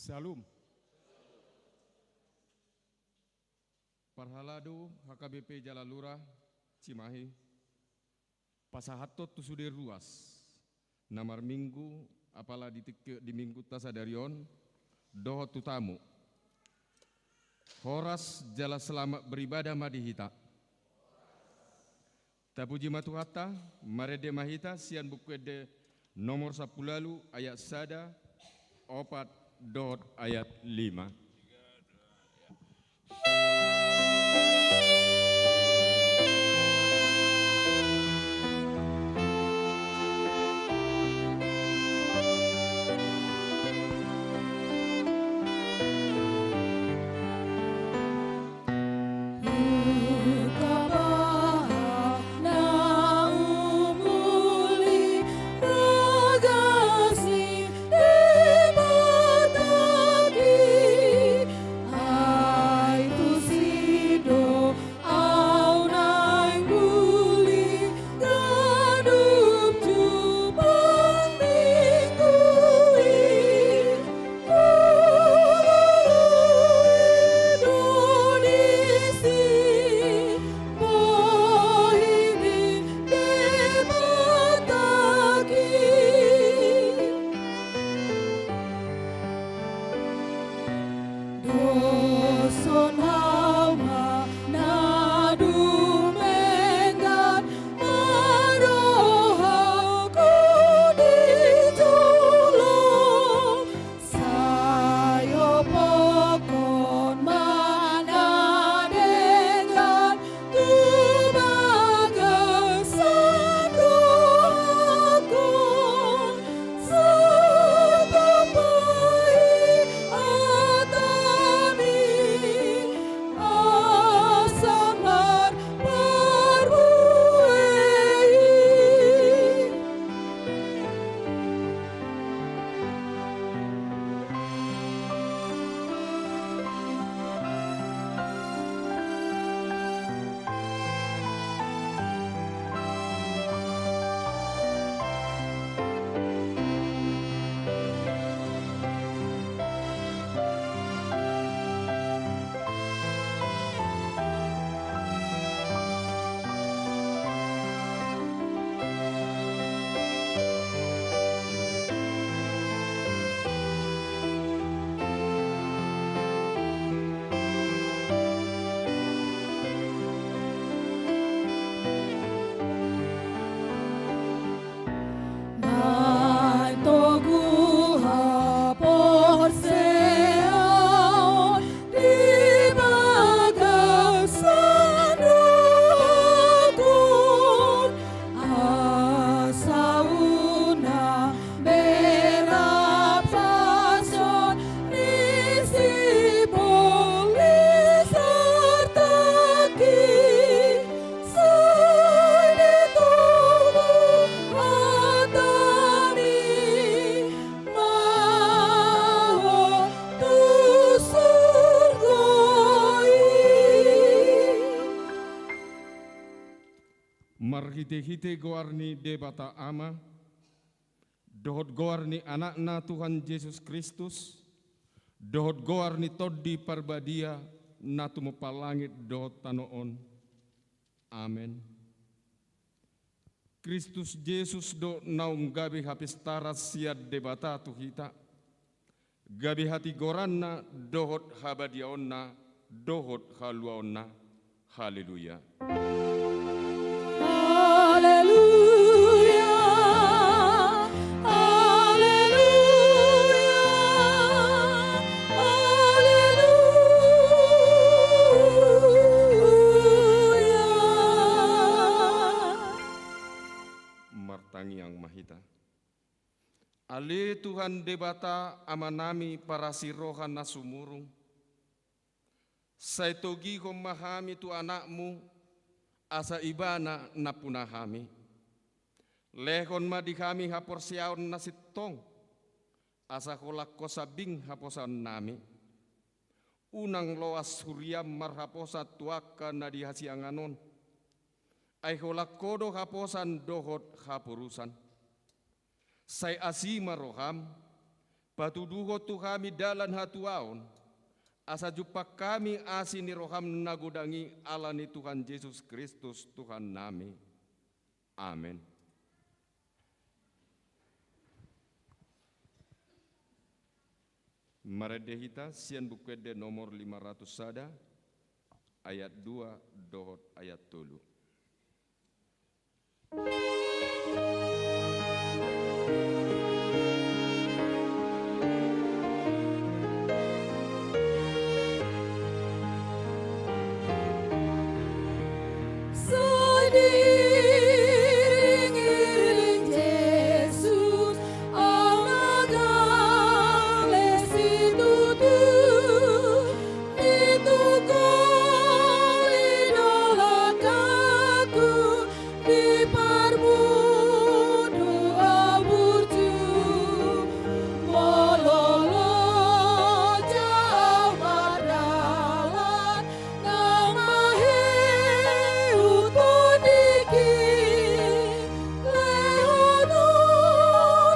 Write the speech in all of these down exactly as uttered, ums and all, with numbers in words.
Syalom. Parhalado H K B P Jalalura, Cimahi, pasahathon tu sude ruas na marminggu, apala di tingki, di minggunta sadari on, dohot tu tamu. Horas jala selamat beribadah ma di hita. Tapuji ma Tuhanta, marende ma hita sian Buku Ende nomor sampulu ualu, ayat sada, opat dohot ayat lima. Doshon hau ma na dumenggan, marohahon di jolo, sai hophopkon ma na denggan tu bagasan rohangku. Mantogu haporseaon di bagasan rohangku, asa unang berapashon ni si Pollis artangki, sai ditogu hatami ma ho tu surgo i. Marhitehite goar ni Debata Ama, dohot goar ni Anakna Tuhan Jesus Kristus, dohot goar ni Tondi Parbadia na tumompa langit dohot tano on. Amen. Kristus Jesus do naung gabe hapistaran sian Debata tu hita, gabe hatigoranna dohot habadiaonna dohot haluaonna. Haleluya. Haleluya. Haleluya. Haleluya. Martangiang ma hita. Ale Tuhan Debata Amanami parasiroha na sumurung, sai togihon ma hami tu Anakmu, asa Ibana nampuna hami. Lehon ma di hami haporseaon na sintong, asa holan Ho sambing haposaonnami. Unang loas huriaM marhaposan tu angka na di hasiangan on, ai holan Ho do haposan dohot haporusan. Sai asi ma rohaM, Patuduhon tu hami dalan hatuaon, asa jumpang hami asi ni roham na godang i, ala ni Tuhan Jesus Kristus Tuhannami. Amen. Marende hita sian Buku Ende nomor lima ratus sada, ayat dua dohot ayat tolu. Sadiring-iring Jesus, amagal situtu, nitungkol i do langkangku, di parmu do au burju, molo loja au mardalan, nang mahe hu tondingki, lehononku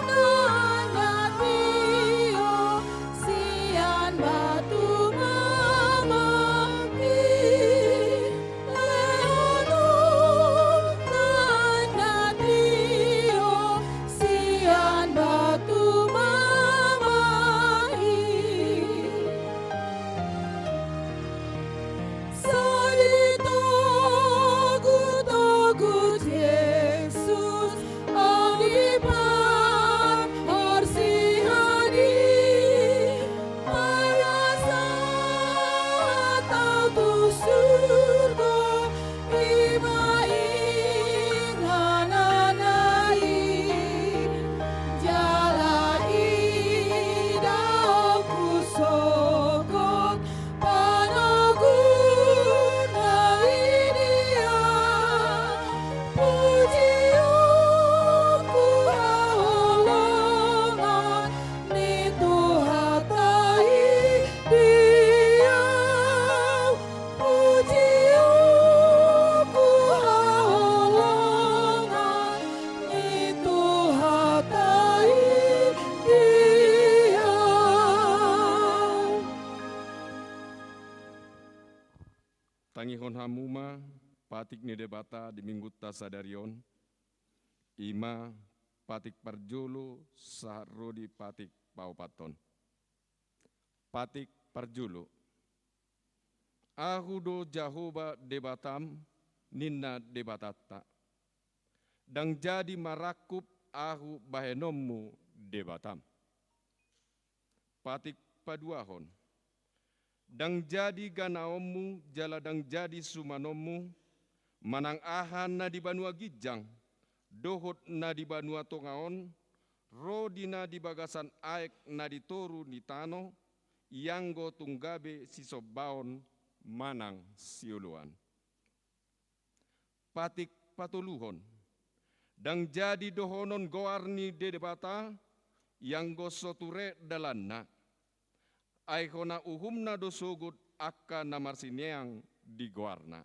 nang na tio sian batu mamang i. Lehononku nang na tio sian batu mamang i. Sai ditogu-togu Jesus, au di parsihahan i, manang sahat au tu surgo, i ma inganan i. Jala i do husogot panoguna i dia, pujionku haholongan ni Tuhanta i dia. Pujionku haholongan ni Tuhanta i dia. Tangihon hamu ma patik ni Debata di Minggunta sadari on, i ma patik parjolo sahat ro di patik paopathon. Patik parjolo. Ahu do Jahowa Debatam, ninna Debatanta. Ndang jadi marangkup Ahu bahenonmu Debatam. Patik paduahon. Ndang jadi ganaonmu jala ndang jadi sumanonmu, manang aha na di banua ginjang dohot na di banua tonga on, ro di na di bagasan aek na di toru ni tano, ianggo tung gabe sisombaon manang sioloan. Patik patoluhon. Ndang jadi dohonon goar ni Debata, ianggo so ture dalanna. Ai hona uhumna do sogot angka na marsineang di goarna.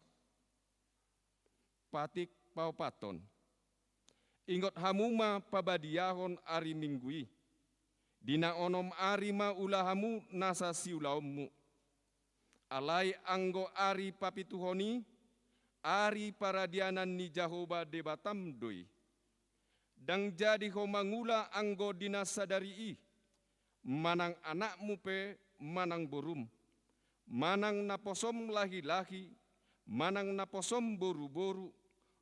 Patik paopathon. Ingot hamu ma pabadiahon ari Minggu i. Di na onom ari ma ula hamu nasa siulaonmu. Alai anggo ari papituhon i, ari paradianan ni Jahowa Debatam do i. Ndang jadi ho mangula anggo di na sadari i, manang anakmu pe manang borum, manang naposom lahi-lahi, manang naposom boru-boru,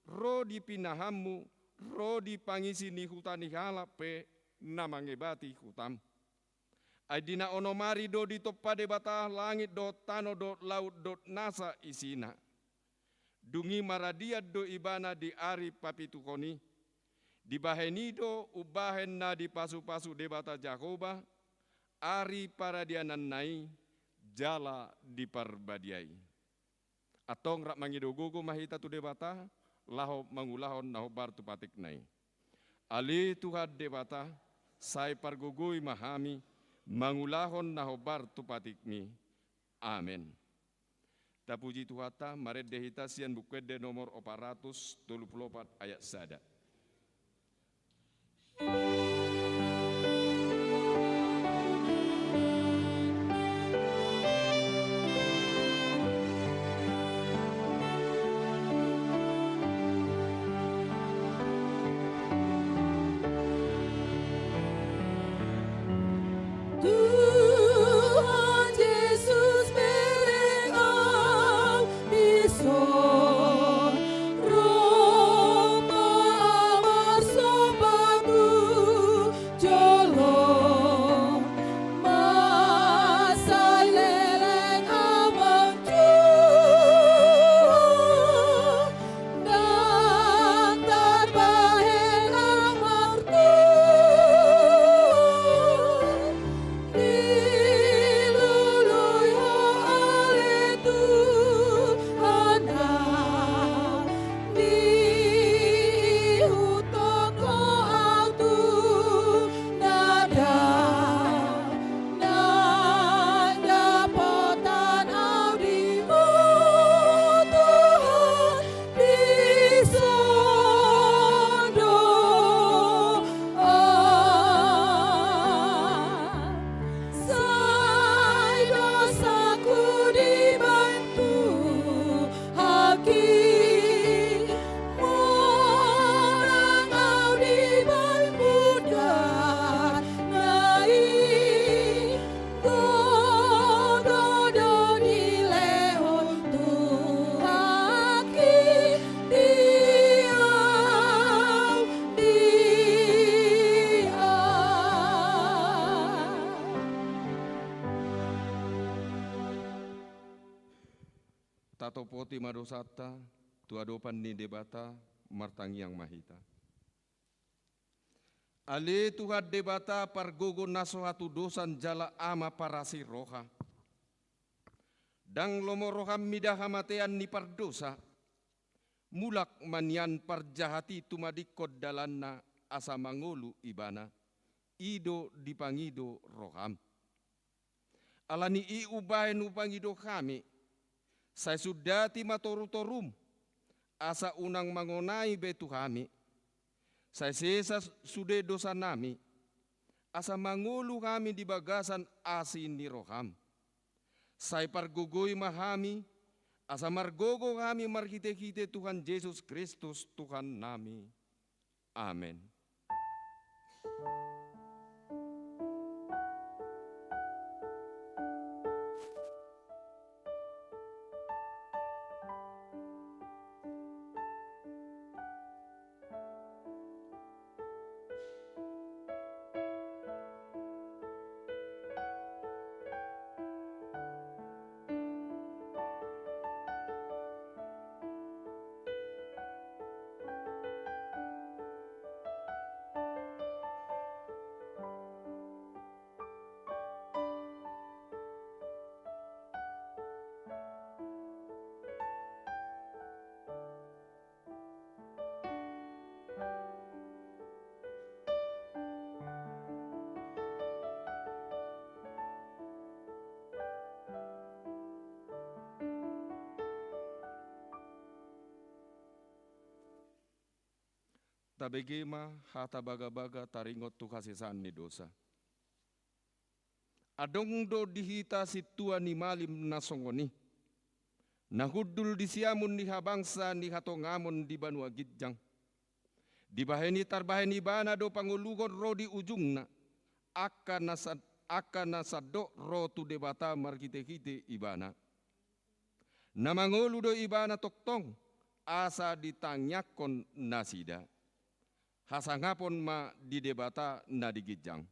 ro di pinahanmu, ro di pangisi ni huta ni halak pe na mangebati hutam. Ai di na onom ari do ditompa Debata langit dohot tano dohot laut dohot nasa isina. Dung i maradian do ibana di ari papituhon i. Dibahen i do umbahen na dipasu-pasu Debata Jahowa ari paradiananna i jala diparbadiai. Antong rap mangido gogo ma hita tu Debata, laho mangulahon na hombar tu patikna i. Ale Tuhan Debata, sai pargogoi ma hami mangulahon na hombar tu patikmi. Amen. Tapuji Tuhanta, marende hita sian Buku Ende nomor opat ratus tolu pulu opat ayat sada. Tatopoti ma dosanta tu adopan ni Debata. Martangiang ma hita. Ale Tuhan Debata, pargogo na so hatudosan jala Ama parasi roha. Ndang lomo roham mida hamatean ni pardosa. Mulak ma nian parjahat i tumadingkon dalanna asa mangolu ibana. I do dipangido roham. Ala ni i umbahen hupangido hami, sai sundati ma torutorum, asa unang mangonai be tu hami. Sai sesa sude dosanami, asa mangolu hami di bagasan asi ni roham. Sai pargogoi ma hami, asa margogo hami marhitehite Tuhan Jesus Kristus Tuhannami. Amen. Tabege ma hata bagabaga taringot tu hasesaan ni dosa. Adong do di hita sintua ni malim na songon i, na hundul di siamun ni habangsa ni hatongamon di banua ginjang. Dibahen i tarbahen ibana do pangoluhon ro di ujungna, angka na sad-, angka na sandok ro tu Debata marhitehite ibana. Na mangolu do ibana tongtong, asa ditangiangkon nasida. Hasangapon ma di Debata na di ginjang.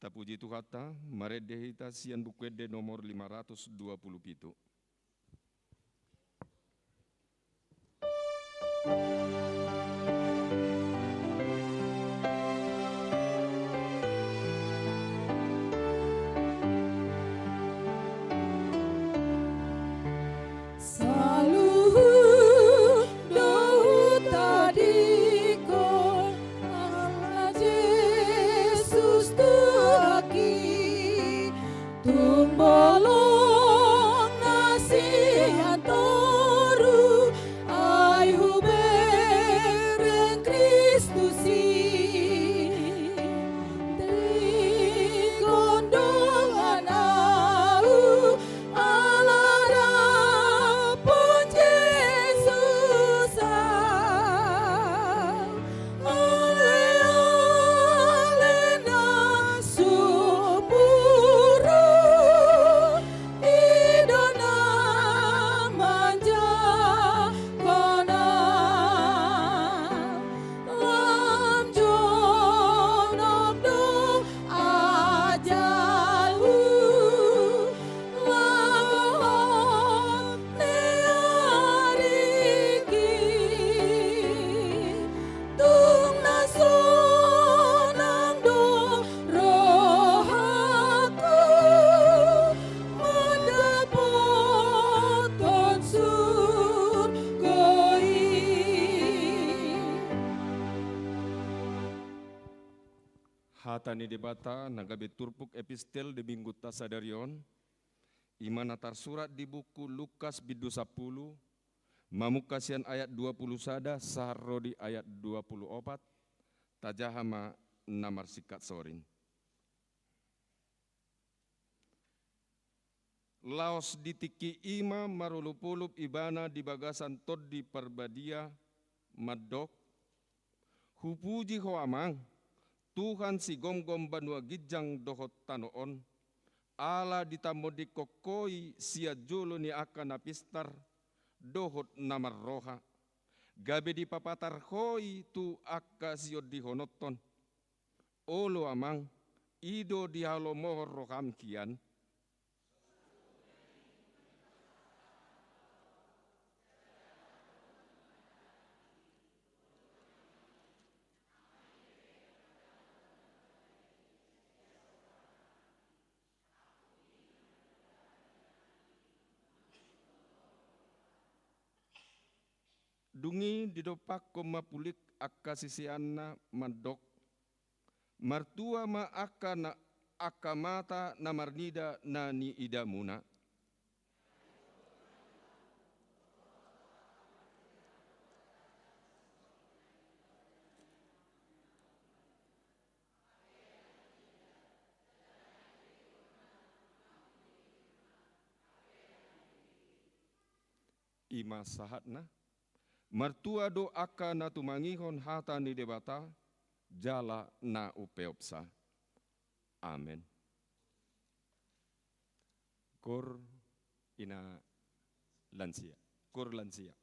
Tapuji Tuhanta, marende hita sian Buku Ende nomor lima ratus dua puluh pitu. Saluhut do hutadingkon ala Jesus Tuhanki, tung bolong na sian toru, ai hubereng Kristus i. Dengkon dongan ahu, ala dapotan Jesus au, ale, ale na sumurung, i do na manjangkon au. Lam jonok do ajalhu, lam hohom ni aringki, tung na sonang do rohangku mandapothon surgo i. Hata ni Debata na gabe turpuk epistel di Minggunta sadari on, i ma na tarsurat di buku Lukas bindu sampulu, mamungka sian ayat dua pulu sada sahat ro di ayat dua pulu opat. Tajaha ma na marsingkat sorin. Laos di tingki i ma marolopolop ibana di bagasan Tondi Parbadia, mandok: Hupuji Ho Amang, Tuhan sigomgom banua ginjang dohot tano on, ala ditamondingkon Ho i sian jolo ni angka na pistar dohot na marroha, gabe dipapatar Ho i tu angka siondihononhon. Olo Amang, i do dihalomohon roham hian. Dung i didompakkon ma pulik angka siseanna mandok, martua ma angka na, angka mata na marnida na niidamuna. I ma sahatna, martua do angka na tumangihon hata ni Debata, jala na umpeopsa. Amen. Kur ina lansia. Kur lansia.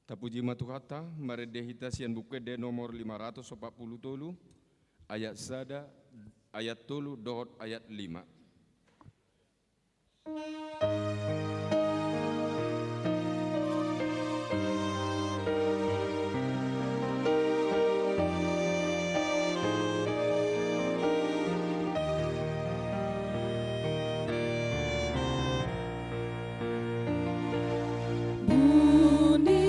Tapuji ma Tuhanta, marende hita sian Buku Ende nomor lima ratus opat pulu tolu, ayat sada, ayat tolu dohot ayat lima. Buni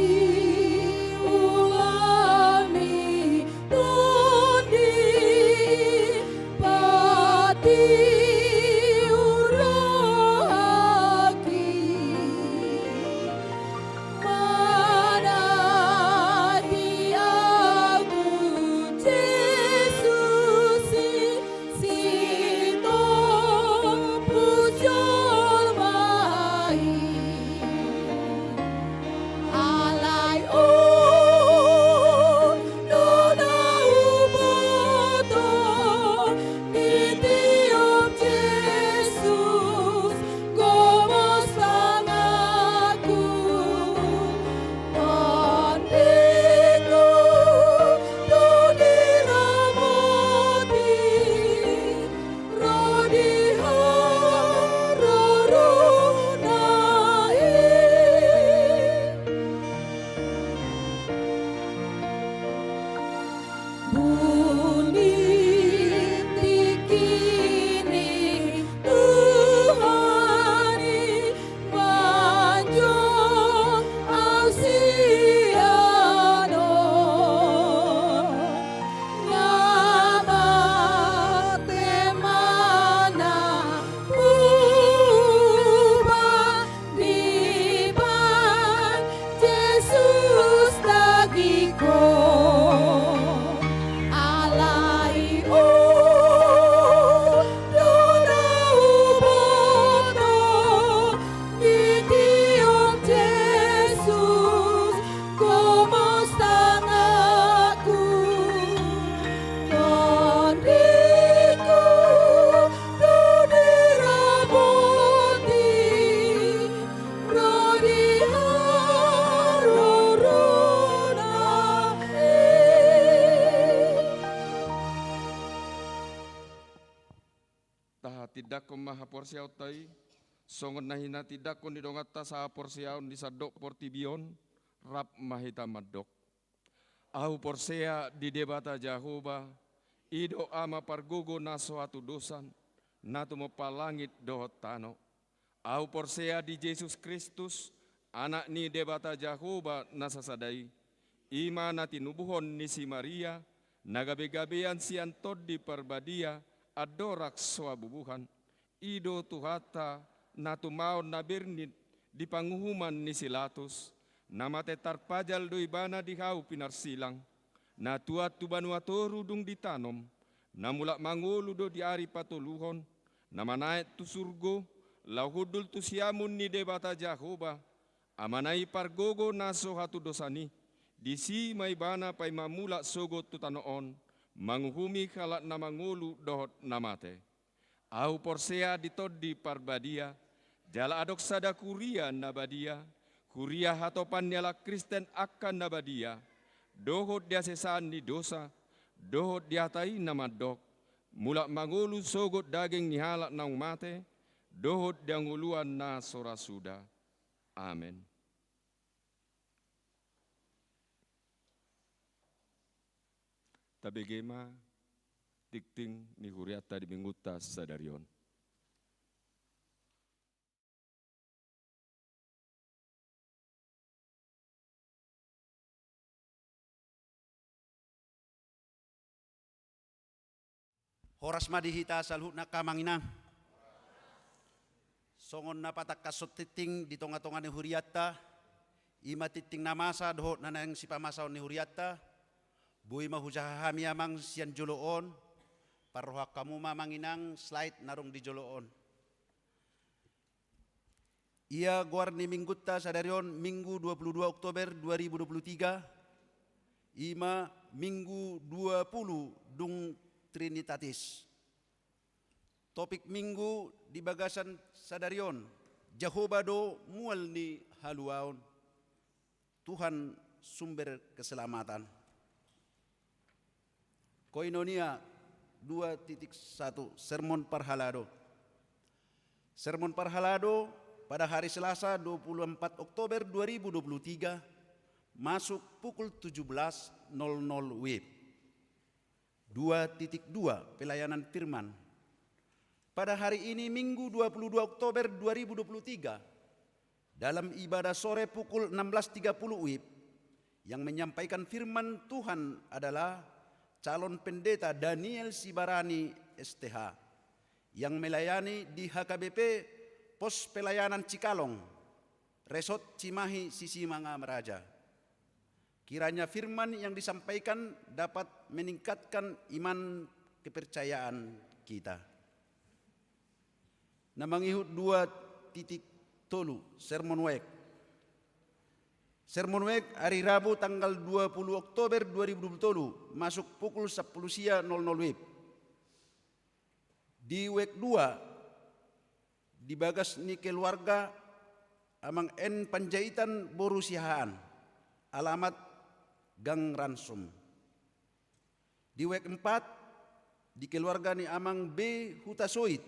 ulaon ni Tondi patiur rohangki. Manat i ahu Jesus i, sitompu jolma i. Alai on do na huboto, ditiop Jesus gomos tanganku. Tondingku do diramoti ro di harorona i. Buni tingki ni Tuhan i manjou ahu sian on. Nga mate ma na hubahen, dibahen Jesus dagingkon. Alai on do na huboto, ditiop Jesus gomos tanganku. Tondingku do diramoti ro di harorona i. Tahatindangkon ma haporseaonta i, songon na hinatindangkon ni donganta sahaporseaon di sandok portibi on, rap ma hita mandok. Ahu porsea di Debata Jahowa, i do Ama pargogo na so hatudosan, na tumompa langit dohot tano. Ahu porsea di Jesus Kristus, Anak ni Debata Jahowa na sasada i, i ma na tinubuhon ni si Maria, na gabegabean sian Tondi Parbadia, andorang so habubuhan. I do Tuhanta, na tumaon na bernit di panguhuman ni si Latus, na mate tarpajal do ibana di hau pinarsilang, na tuat tu banua toru dung ditanom, na mulak mangolu do di ari patoluhon, na manaek tu surgo, laho hundul tu siamun ni Debata Jahowa, Amana i pargogo na so hatudosan i, disi ma ibana paima mulak sogot tu tano on, manguhumi halak na mangolu dohot na mate. Ahu porsea di Tondi Parbadia, jala adong sada kuria na badia, kuria hatopan ni halak Kristen angka na badia, dohot di hasesaan ni dosa, dohot di hata i na mandok, mulak mangolu sogot daging ni halak naung mate, dohot di hangoluan na so ra suda. Amen. Tabege ma tingting ni hurianta di Minggunta sadari on. Horas ma di hita saluhutna, angka amang inang. Songon na patangkashon tingting di tongatonga ni hurianta, i ma tingting na masa dohot na naeng sipamasaon ni hurianta. Boi ma hujaha hami, amang, sian jolo on. Parrohahon hamu ma, amang inang, slide na adong di jolo on. Ia goar ni Minggunta sadari on, Minggu dua puluh dua Oktober dua ribu dua puluh tiga, i ma Minggu dua puluh dung Trinitatis. Topik Minggu di bagasan sadari on, Jahowa do mual ni haluaon. Tuhan sumber keselamatan. Koinonia dua titik satu, sermon parhalado. Sermon parhalado pada hari Selasa dua puluh empat Oktober dua ribu dua puluh tiga, masuk pukul tujuh belas nol nol W I B. Dua titik dua, pelayanan firman. Pada hari ini, Minggu dua puluh dua Oktober dua ribu dua puluh tiga, dalam ibadah sore pukul enam belas tiga puluh W I B, yang menyampaikan firman Tuhan adalah Calon Pendeta Daniel Sibarani, S T H, yang melayani di H K B P Pos Pelayanan Cikalong, Resort Cimahi Sisingamaraja. Kiranya firman yang disampaikan dapat meningkatkan iman kepercayaan kita. Na mangihut dua titik tolu, sermon wijk. Sermon wijk hari Rabu tanggal dua puluh Oktober dua ribu dua puluh tolu, masuk pukul sampulu sia nol nol W I B. Di wijk dua, di bagas ni keluarga Amang N Panjaitan boru Siahaan, alamat Gang Ransum. Di wijk empat, di keluarga ni Amang B Hutasoit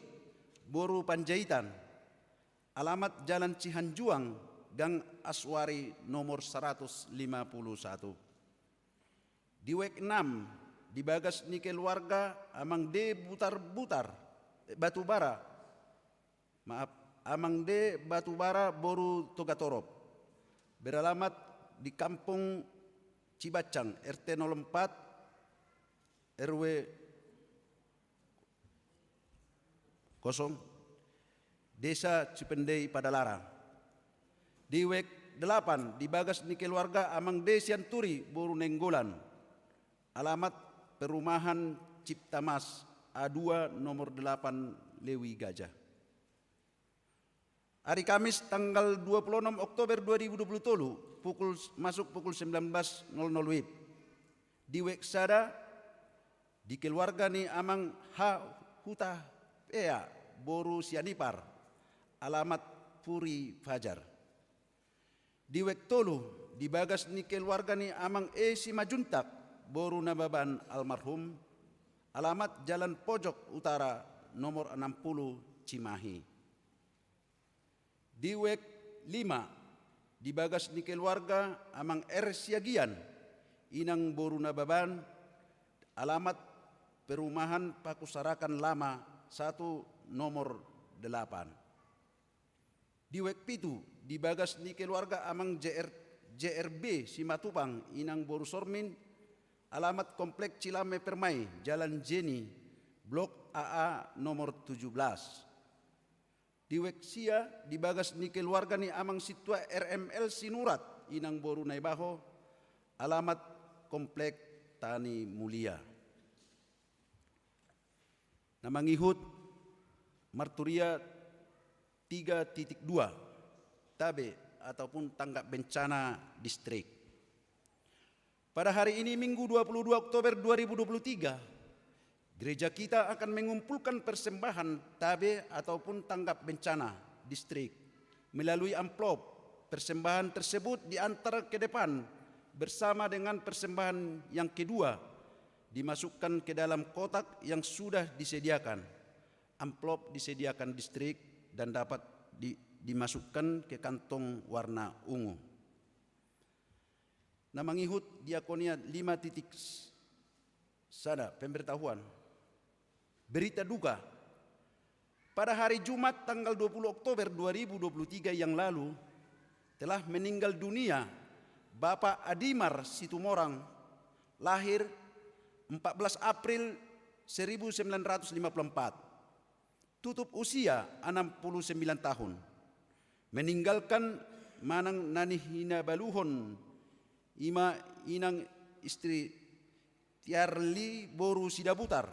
boru Panjaitan, alamat Jalan Cihanjuang, Gang Aswari nomor seratus lima puluh satu. Di wijk enam, di bagas ni keluarga Amang D Butar-Butar, eh, Batubara. Maaf, Amang D Batubara boru Togatorop. Beralamat di Kampung Cibancang, R T nol empat, R W kosong, Desa Cipendei Padalarang. Di wijk delapan, di bagas ni keluarga Amang D Sianturi boru Nainggolan. Alamat perumahan Cipta Mas, A dua nomor delapan, Lewi Gajah. Hari Kamis tanggal dua puluh enam Oktober dua ribu dua puluh tolu, pukul, masuk pukul sembilan belas nol nol W I B. Di wijk sada, di keluarga ni Amang H Hutapea boru Sianipar, alamat Puri Fajar. Di wijk tolu, di bagas ni keluarga ni Amang E Simajuntak boru Nababan almarhum, alamat Jalan Pojok Utara nomor enam puluh, Cimahi. Di wijk lima, di bagas ni keluarga Amang R Siagian, inang boru Nababan, alamat perumahan Pakusarakan Lama satu nomor delapan. Di wijk pitu, di bagas ni keluarga Amang J R, J R B Simatupang, inang boru Sormin, alamat Komplek Cilame Permai, Jalan Jeni, Blok A A nomor tujuh belas. Di wijk sia, di bagas ni keluarga ni Amang Sintua R M L Sinurat, inang boru Naibaho, alamat Komplek Tani Mulia. Na mangihut marturia tiga titik dua, Tabe ataupun tanggap bencana distrik. Pada hari ini, Minggu dua puluh dua Oktober dua ribu dua puluh tiga, gereja kita akan mengumpulkan persembahan Tabe ataupun tanggap bencana distrik melalui amplop. Persembahan tersebut diantar ke depan bersama dengan persembahan yang kedua, dimasukkan ke dalam kotak yang sudah disediakan. Amplop disediakan distrik dan dapat di-, dimasukkan ke kantong warna ungu. Na mangihut diakonia lima titik sada, pemberitahuan. Berita duka. Pada hari Jumat tanggal dua puluh Oktober dua ribu dua puluh tiga yang lalu, telah meninggal dunia Bapak Adimar Situmorang, lahir empat belas April seribu sembilan ratus lima puluh empat. Tutup usia enam puluh sembilan tahun. Meninggalkan manang na nihinabaluhon, ima inang istri Tiarli boru Sidabutar,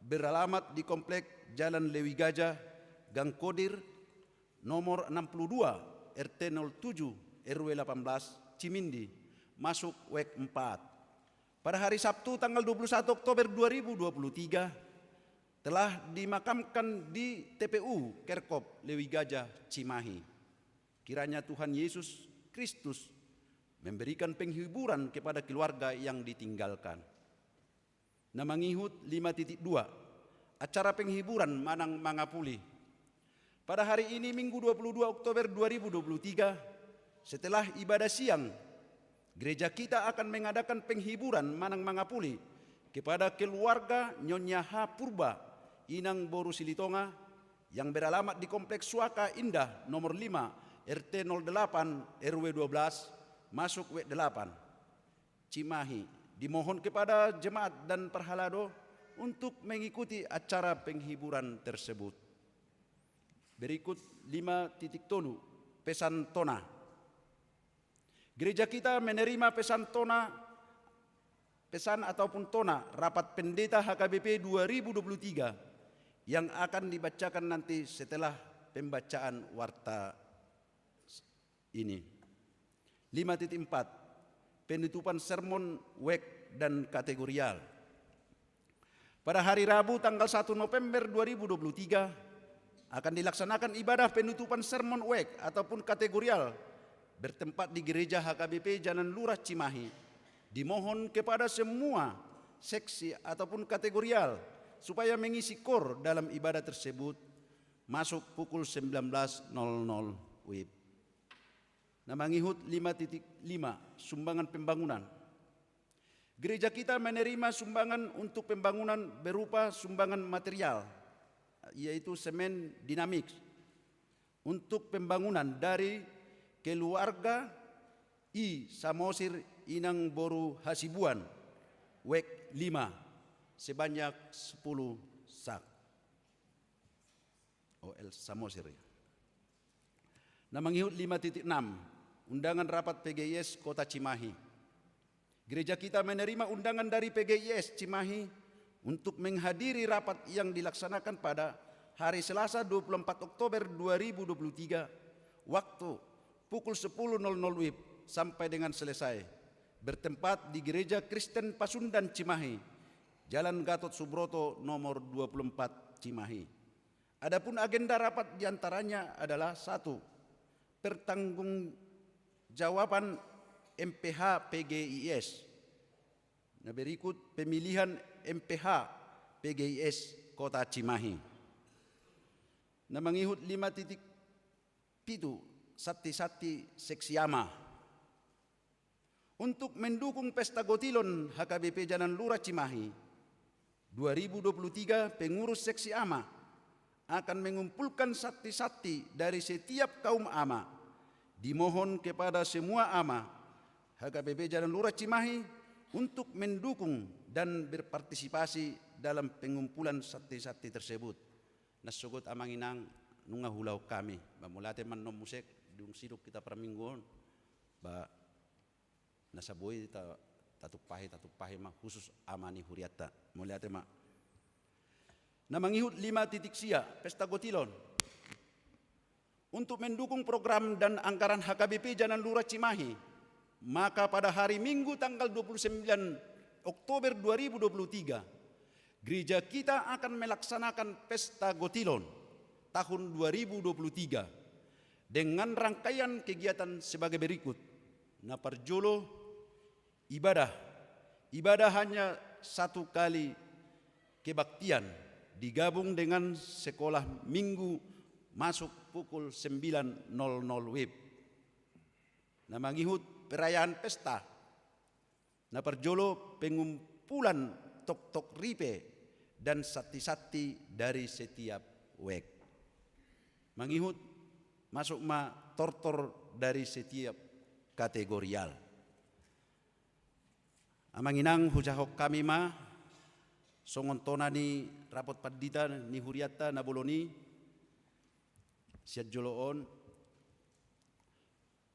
beralamat di Komplek Jalan Lewi Gajah, Gang Kodir, nomor enam puluh dua, R T nol tujuh, R W delapan belas, Cimindi, masuk wijk empat. Pada hari Sabtu tanggal dua puluh satu Oktober dua ribu dua puluh tiga, telah dimakamkan di T P U Kerkop Lewi Gajah, Cimahi. Kiranya Tuhan Yesus Kristus memberikan penghiburan kepada keluarga yang ditinggalkan. Na mangihut lima titik dua, acara penghiburan manang mangapuli. Pada hari ini, Minggu dua puluh dua Oktober dua ribu dua puluh tiga, setelah ibadah siang, gereja kita akan mengadakan penghiburan manang mangapuli kepada keluarga Nyonya H Purba, Inang Boru Silitonga, yang beralamat di Kompleks Suaka Indah nomor lima, R T nol delapan, R W dua belas, masuk W delapan, Cimahi. Dimohon kepada jemaat dan parhalado untuk mengikuti acara penghiburan tersebut. Berikut lima titik tolu, pesan tona. Gereja kita menerima pesan tona, pesan ataupun tona rapat pendeta H K B P dua ribu dua puluh tiga yang akan dibacakan nanti setelah pembacaan warta ini. Lima titik empat, penutupan sermon, wek, dan kategorial. Pada hari Rabu, tanggal satu November dua ribu dua puluh tiga, akan dilaksanakan ibadah penutupan sermon, wek, ataupun kategorial bertempat di Gereja H K B P Jalan Lurah Cimahi. Dimohon kepada semua seksi ataupun kategorial supaya mengisi kor dalam ibadah tersebut, masuk pukul sembilan belas nol nol W I B. Na mangihut lima titik lima, sumbangan pembangunan. Gereja kita menerima sumbangan untuk pembangunan berupa sumbangan material, yaitu semen Dynamix, untuk pembangunan dari keluarga I Samosir Inang Boru Hasibuan, wek lima, sebanyak sepuluh sak. O L Samosir. Na mangihut lima titik enam, undangan rapat P G I S Kota Cimahi. Gereja kita menerima undangan dari P G I S Cimahi untuk menghadiri rapat yang dilaksanakan pada hari Selasa dua puluh empat Oktober dua ribu dua puluh tiga, waktu pukul sepuluh nol nol W I B sampai dengan selesai, bertempat di Gereja Kristen Pasundan Cimahi, Jalan Gatot Subroto nomor dua puluh empat, Cimahi. Adapun agenda rapat diantaranya adalah: satu, pertanggungjawaban M P H P G I S. Na berikut, pemilihan M P H P G I S Kota Cimahi. Na mangihut lima titik pitu, santi-santi seksi ama. Untuk mendukung Pesta Gotilon H K B P Jalan Lurah Cimahi dua ribu dua puluh tiga, pengurus seksi ama akan mengumpulkan santi-santi dari setiap kaum ama. Dimohon kepada semua ama H K B P Jalan Lurah Cimahi untuk mendukung dan berpartisipasi dalam pengumpulan santi-santi tersebut. Na sogot, amang inang, nunga huulahon hami. Ba, mauliate ma annon muse, dung sidung hita parmingguon, ba, na so boi ta-, tatumpahi, tatumpahi ma khusus ama ni hurianta. Mauliate ma. Na mangihut lima titik sia, Pesta Gotilon. Untuk mendukung program dan anggaran H K B P Jalan Lurah Cimahi, maka pada hari Minggu tanggal dua puluh sembilan Oktober dua ribu dua puluh tiga, gereja kita akan melaksanakan Pesta Gotilon tahun dua ribu dua puluh tiga dengan rangkaian kegiatan sebagai berikut. Na parjolo, ibadah. Ibadah hanya satu kali kebaktian, digabung dengan sekolah minggu, masuk pukul sembilan nol nol W I B. Na mangihut perayaan pesta. Na parjolo, pengumpulan toktok ripe dan santi-santi dari setiap wek. Mangihut, masuk ma tortor dari setiap kategorial. Amang inang, hujahahon hami ma songon tona ni rapot pandita ni hurianta na bolon i sian jolo on.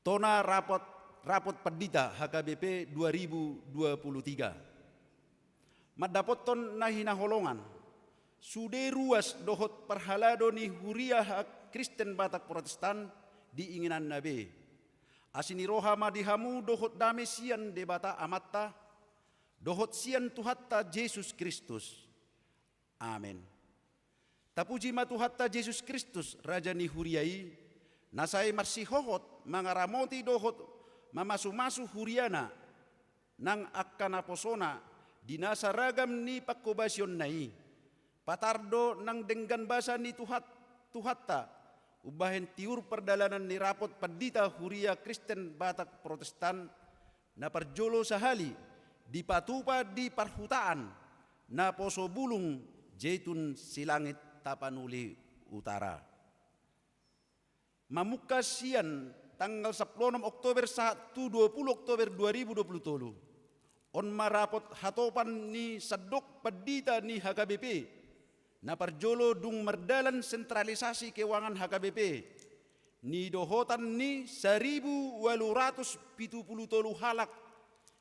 Tona rapot, rapot pandita H K B P dua ribu dua puluh tiga. Mandapothon na hinaholongan, sude ruas dohot parhalado ni huria Kristen Batak Protestan di ingananna be. Asi ni roha ma di hamu dohot dame sian Debata Amanta, dohot sian Tuhanta Jesus Kristus. Amen. Tapuji ma Tuhanta Jesus Kristus, Raja ni huria i, na sai marsihohot mangaramoti dohot mamasumasu huriana nang angka naposona di na saragam ni pangkobasionna i. Patar do nang denggan basa ni Tuhan, Tuhanta umbahen tiur pardalanan ni rapot pandita Huria Kristen Batak Protestan na parjolo sahali dipatupa di parhutaan na poso bulung Jetun Silangit Tapanuli Utara. Mamungka sian tanggal sampulu onom Oktober sahat tu dua pulu Oktober dua ribu dua pulu tolu, on ma rapot hatopan ni sandok pandita ni H K B P na parjolo dung mardalan sentralisasi keuangan H K B P, nidohotan ni saribu ualu ratus pitu pulu tolu halak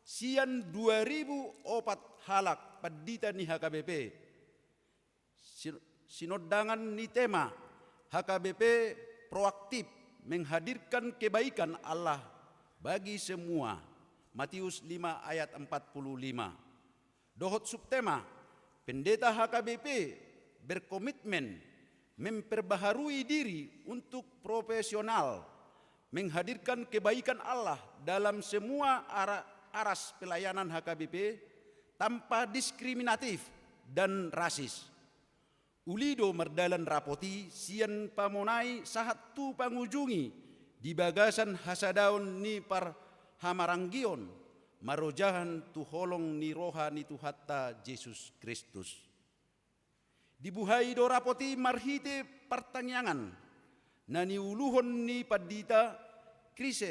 sian dua ribu opat halak pandita ni H K B P. Sin-, sinondangan ni tema H K B P proaktif menghadirkan kebaikan Allah bagi semua, Matius lima ayat empat puluh lima. Dohot subtema, pendeta H K B P berkomitmen memperbaharui diri untuk profesional menghadirkan kebaikan Allah dalam semua ara-, aras pelayanan H K B P tanpa diskriminatif dan rasis. Uli do mardalan rapot i sian pamonai sahat tu pangujungi di bagasan hasadaon ni parhamaranggion marojahan tu holong ni roha ni Tuhanta Jesus Kristus. Dibuhai do rapot i marhite partangiangan na niuluhon ni pandita Chris,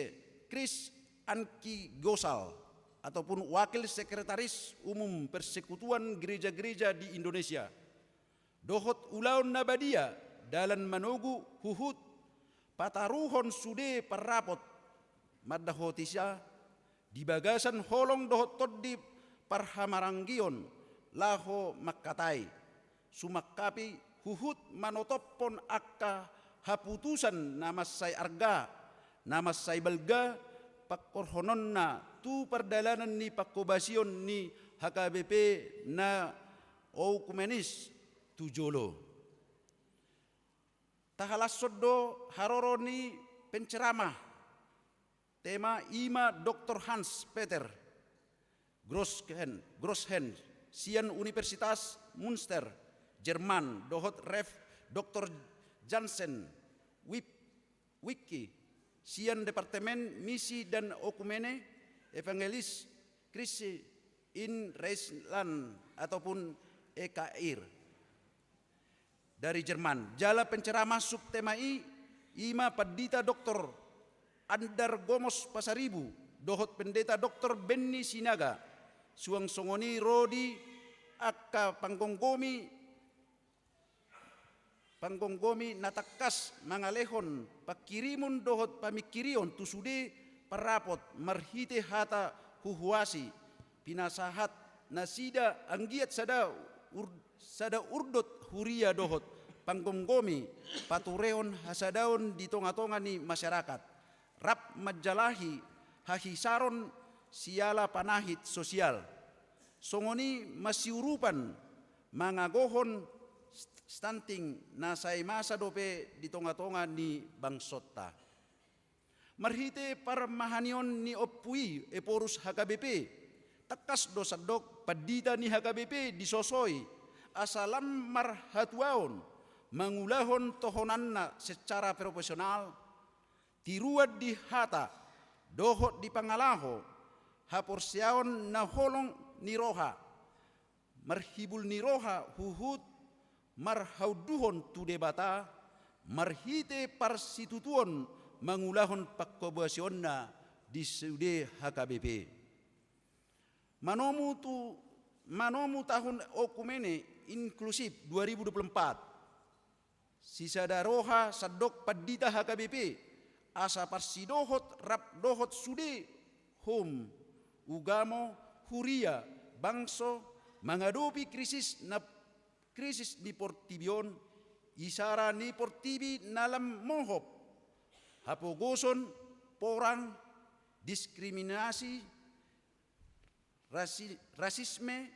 Chris Anki Gosal, ataupun wakil sekretaris umum Persekutuan Gereja-gereja di Indonesia. Dohot ulaon na badia dalan manogu huhut pataruhon sude parrapot mandahotiha di bagasan holong dohot tondi parhamaranggion laho mangkatai, sumangkapi huhut manotophon angka haputusan na mansai arga, na mansai balga pangkorhononna tu pardalanan ni pangkobasion ni H K B P na okumenis tu jolo. Tahalashon do haroro ni penceramah, tema i ma Doktor Hans Peter Grosshen, Grosshen, sian Universitas Münster, Jerman, dohot Rev Doktor Jansen Wip-, Wicki, sian Departemen Misi dan Okumene, Evangelis Christi in Rheinland, ataupun E K R. Dari Jerman. Jala penceramah subtema i, i ma Pandita Doktor Andar Gomos Pasaribu, dohot Pendeta Doktor Benny Sinaga, suang songon i ro di angka panggomgomi, panggomgomi na tangkas mangalehon pangkirimon dohot pamingkirion tu sude parrapot marhite hata huhuasi, pinasahat nasida anggiat sada ur-, sada urdot huria dohot panggomgomi paturehon hasadaon di tongatonga ni masyarakat, rap manjalahi hahisaron siala panahit sosial. Songon i masiurupan mangagohon st-, stunting na sai masa dope di tongatonga ni bangsonta. Marhite parmahanion ni ompu i Ephorus H K B P, tangkas do sandok pandita ni H K B P disosoi asa lam marhatuaon mangulahon tohonanna secara profesional, tiruan di hata dohot di pangalaho, haporseaon na holong ni roha, marhibul ni roha huhut marhaunduhon tu Debata, marhite parsitutuon mangulahon pangkobasionna di sude H K B P. Manomu tu, manomu tahun okumene inklusif dua ribu dua puluh empat. Sisada roha sandok pandita H K B P, asa parsidohot rap dohot sude, hom, ugamo, huria, bangso, mangadopi krisis na, krisis ni portibi on, isara ni portibi na lam mohop, hapogoson, porang, diskriminasi, rasi-, rasisme,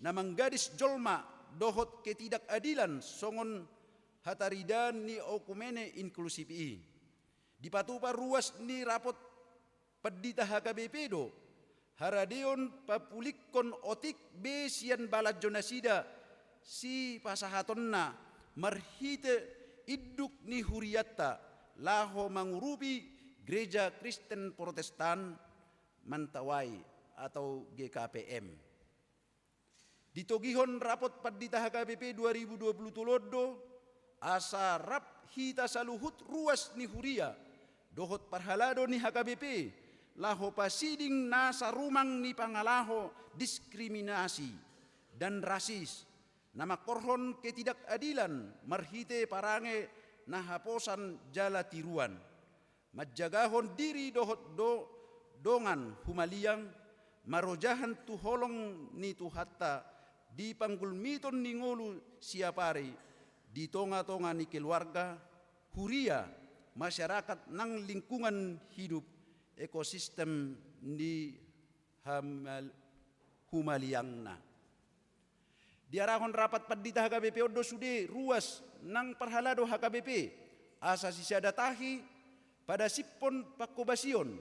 na manggadis jolma dohot ketidakadilan songon hataridaan ni okumene inklusif i. Dipatupa ruas ni rapot Pandita H K B P do haradeon papulingkon otik be sian balanjo nasida sipasahatonna marhite induk ni hurianta laho mangurupi Gereja Kristen Protestan Mentawai atau G K P M. Ditogihon rapot Pandita H K B P dua ribu dua puluh tolu on do asa rap hita saluhut ruas ni huria dohot parhalado ni H K B P laho pasiding nasa rumang ni pangalaho diskriminasi dan rasis na mangkorhon ketidakadilan marhite parange na haposan jala tiruan. Manjagahon diri dohot do, dongan humaliang, marojahan tu holong ni Tuhanta di panggulmiton ni ngolu siapari di tonga-tonga ni keluarga, huria, masyarakat nang lingkungan hidup, ekosistem ni hamal-, humaliangna. Diarahon rapat pandita H K B P on do sude ruas nang parhalado H K B P, asa sisada tahi padasiphon pangkobasion,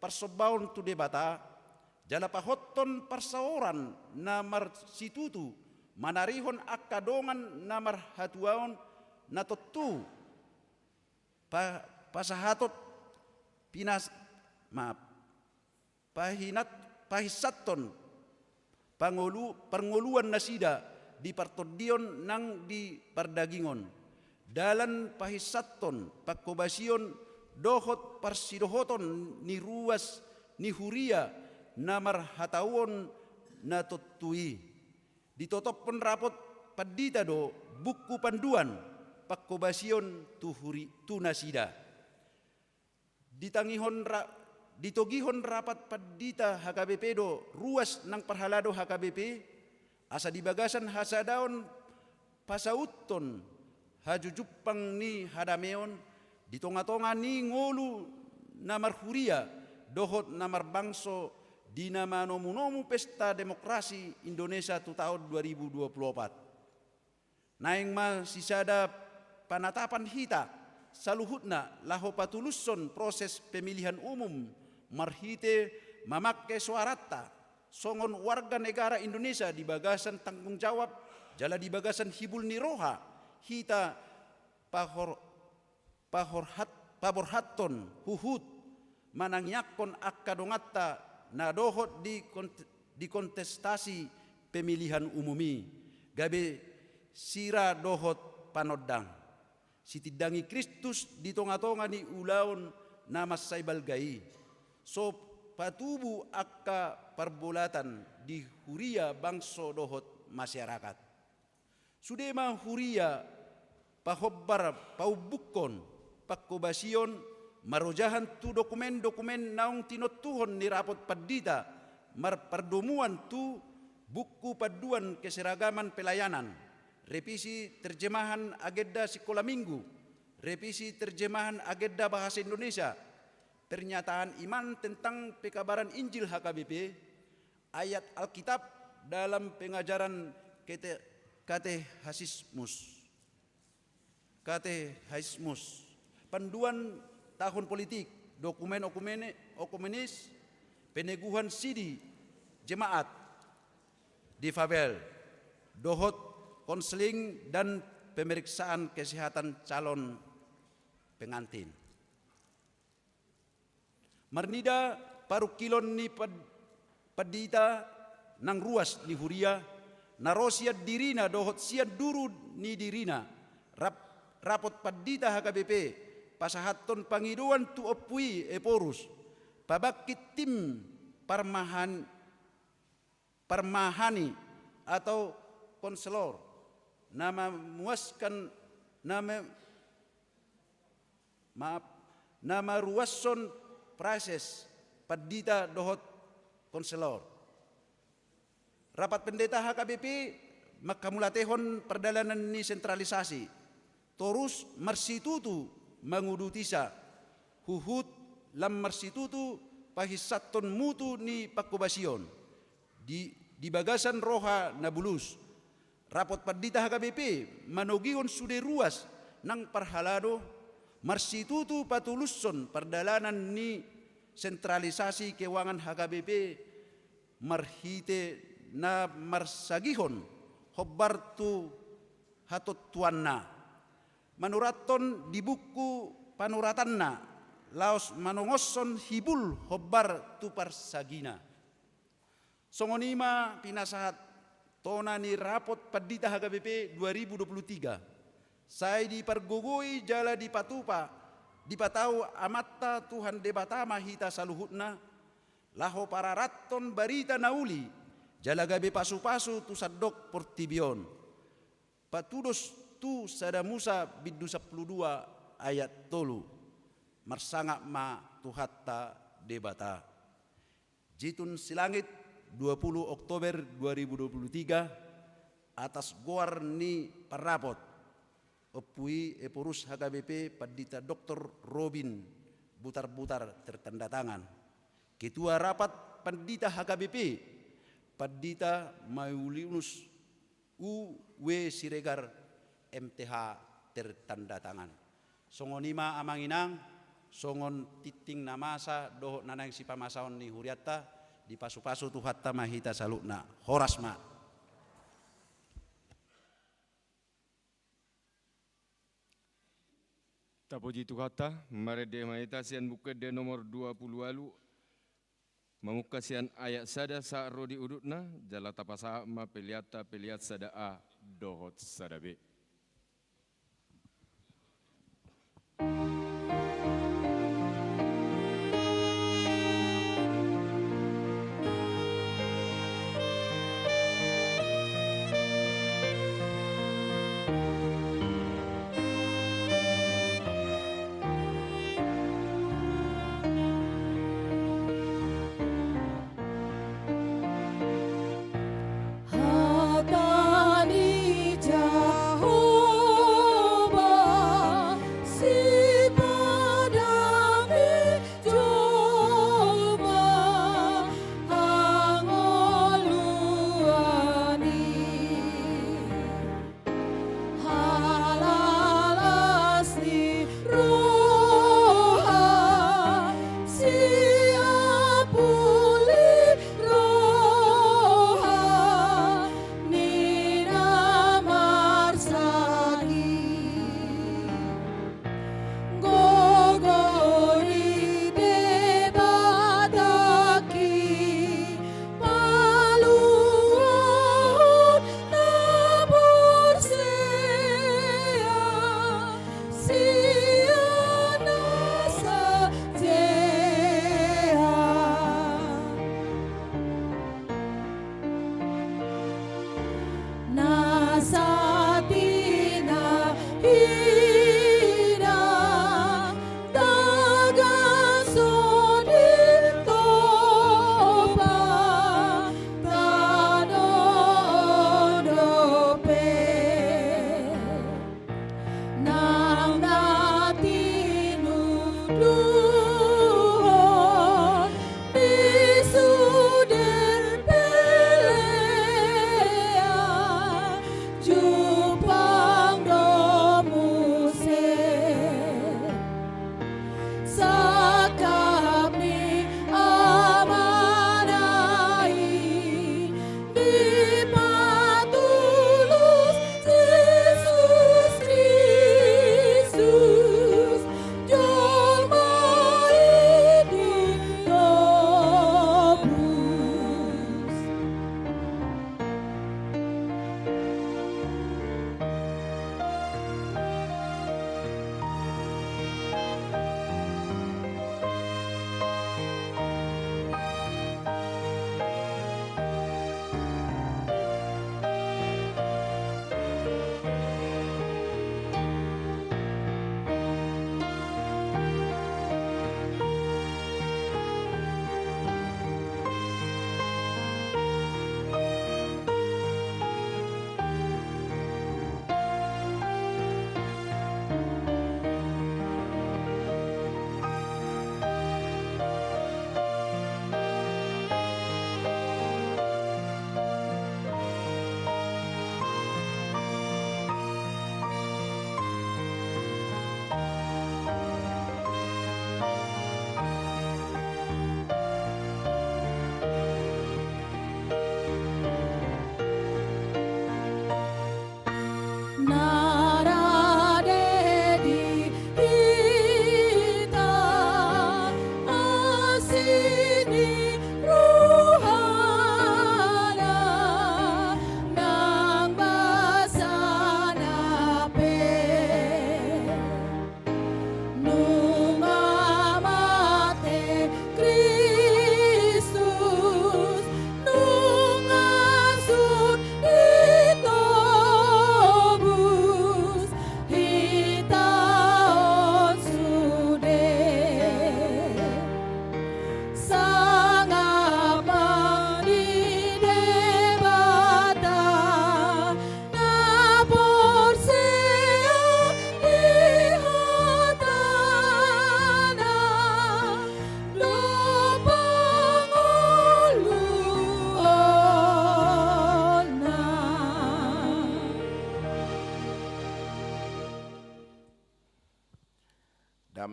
parsombaon tu Debata, jala pahothon parsaoran na marsitutu manarihon angka dongan na marhatuaon na tontu pa-, pasahaton pinas-, maaf, pahinat-, pahinsathon pangolu-, parngoluan nasida di partondion nang di pardagingon, dalan pahinsathon pangkobasion dohot parsidohoton ni ruas ni huria na marhatuaon na tontu i. Ditotophon rapot pandita do buku panduan pangkobasion tu huri-, tu nasida. Ditangihon ra-, ditogihon rapat pandita H K B P do ruas nang parhalado H K B P, asa di bagasan hasadaon pasauthon hajujumpang ni hadameon di tonga-tonga ni ngolu na marhuria dohot na marbangso di na manomu-nomu pesta demokrasi Indonesia tu taon dua ribu dua puluh opat. Naeng ma sisada panatapan hita saluhutna laho patulushon proses pemilihan umum marhite mamangke soaranta songon warga negara Indonesia di bagasan tanggung jawab jala di bagasan hibul ni roha hita pahor-, pahorhat-, paborhathon huhut manangiangkon angka donganta na dohot di kont-, di kontestasi pemilihan umum i, gabe sira dohot panondang. Sitindangi Kristus di tonga-tonga ni ulaon na mansai balga i. So patubu angka parbolatan di huria bangso dohot masyarakat. Sude ma huria pahombar paumbukkon pangkobasion marojahan tu dokumen-dokumen naung tinontuhon ni rapot pandita marpardomuan tu buku panduan keseragaman pelayanan, revisi terjemahan agenda sikola minggu, revisi terjemahan agenda bahasa Indonesia, pernyataan iman tentang pekabaran Injil H K B P, ayat Alkitab dalam pengajaran kate-, katehasismus. Katehasismus. Panduan tahun politik, dokumen okumene-, okumenis, peneguhan sidi jemaat di Fabel, dohot konseling dan pemeriksaan kesehatan calon pengantin. Marnida parungkilon ni pad-, pandita nang ruas ni huria, na ro sian dirina dohot sian duru ni dirina, rap-, rapot pandita H K B P, pasahathon pangidoan tu ompu i Ephorus, pabangkit tim parmahan-, parmahani atau konselor, na memuaskan, na me-, maaf, na maruashon prases pandita dohot konselor. Rapat pendeta H K B P manghamuliatehon pardalanan ni sentralisasi, torus marsitutu mangudutisa, huhut lam marsitutu pahinsathon mutu ni pangkobasion di, di bagasan roha na bulus. Rapot pandita H K B P manogihon sude ruas nang parhalado marsitutu patulushon pardalanan ni sentralisasi keuangan H K B P marhite na marsagihon hombar tu hatontuanna, manurathon di buku panuratanna laos manongoshon hibul hombar tu parsagina. Songon i ma pinasahat tona ni rapot Pandita H K B P dua ribu dua puluh tiga. Sai dipargogoi jala dipatupa, dipatau Amanta Tuhan Debata ma hita saluhutna, laho pararathon barita na uli, jala gabe pasupasu tu sandok portibi on. Patudos tu sada Musa bindu sampulu dua ayat tolu. Marsangap ma Tuhanta Debata. Jitun Silangit, dua puluh Oktober dua ribu dua puluh tiga, atas goar ni parrapot, Ompu i Ephorus H K B P Pandita Doktor Robin Butarbutar tertanda tangan. Ketua Rapat Pandita H K B P Pandita Mauliunus U W Siregar M T H tertanda tangan. Songon i ma amang inang, songon tingting na masa dohot na naeng sipamasaon ni hurianta, dipasupasu Tuhanta ma hita saluhutna. Horas ma. Tapuji Tuhanta, marende ma hita sian Buku Ende nomor dua puluh ualu, mamungka sian ayat sada sahat ro di udutna, jala tapasahat ma peleanta, pelean sada A dohot sada B.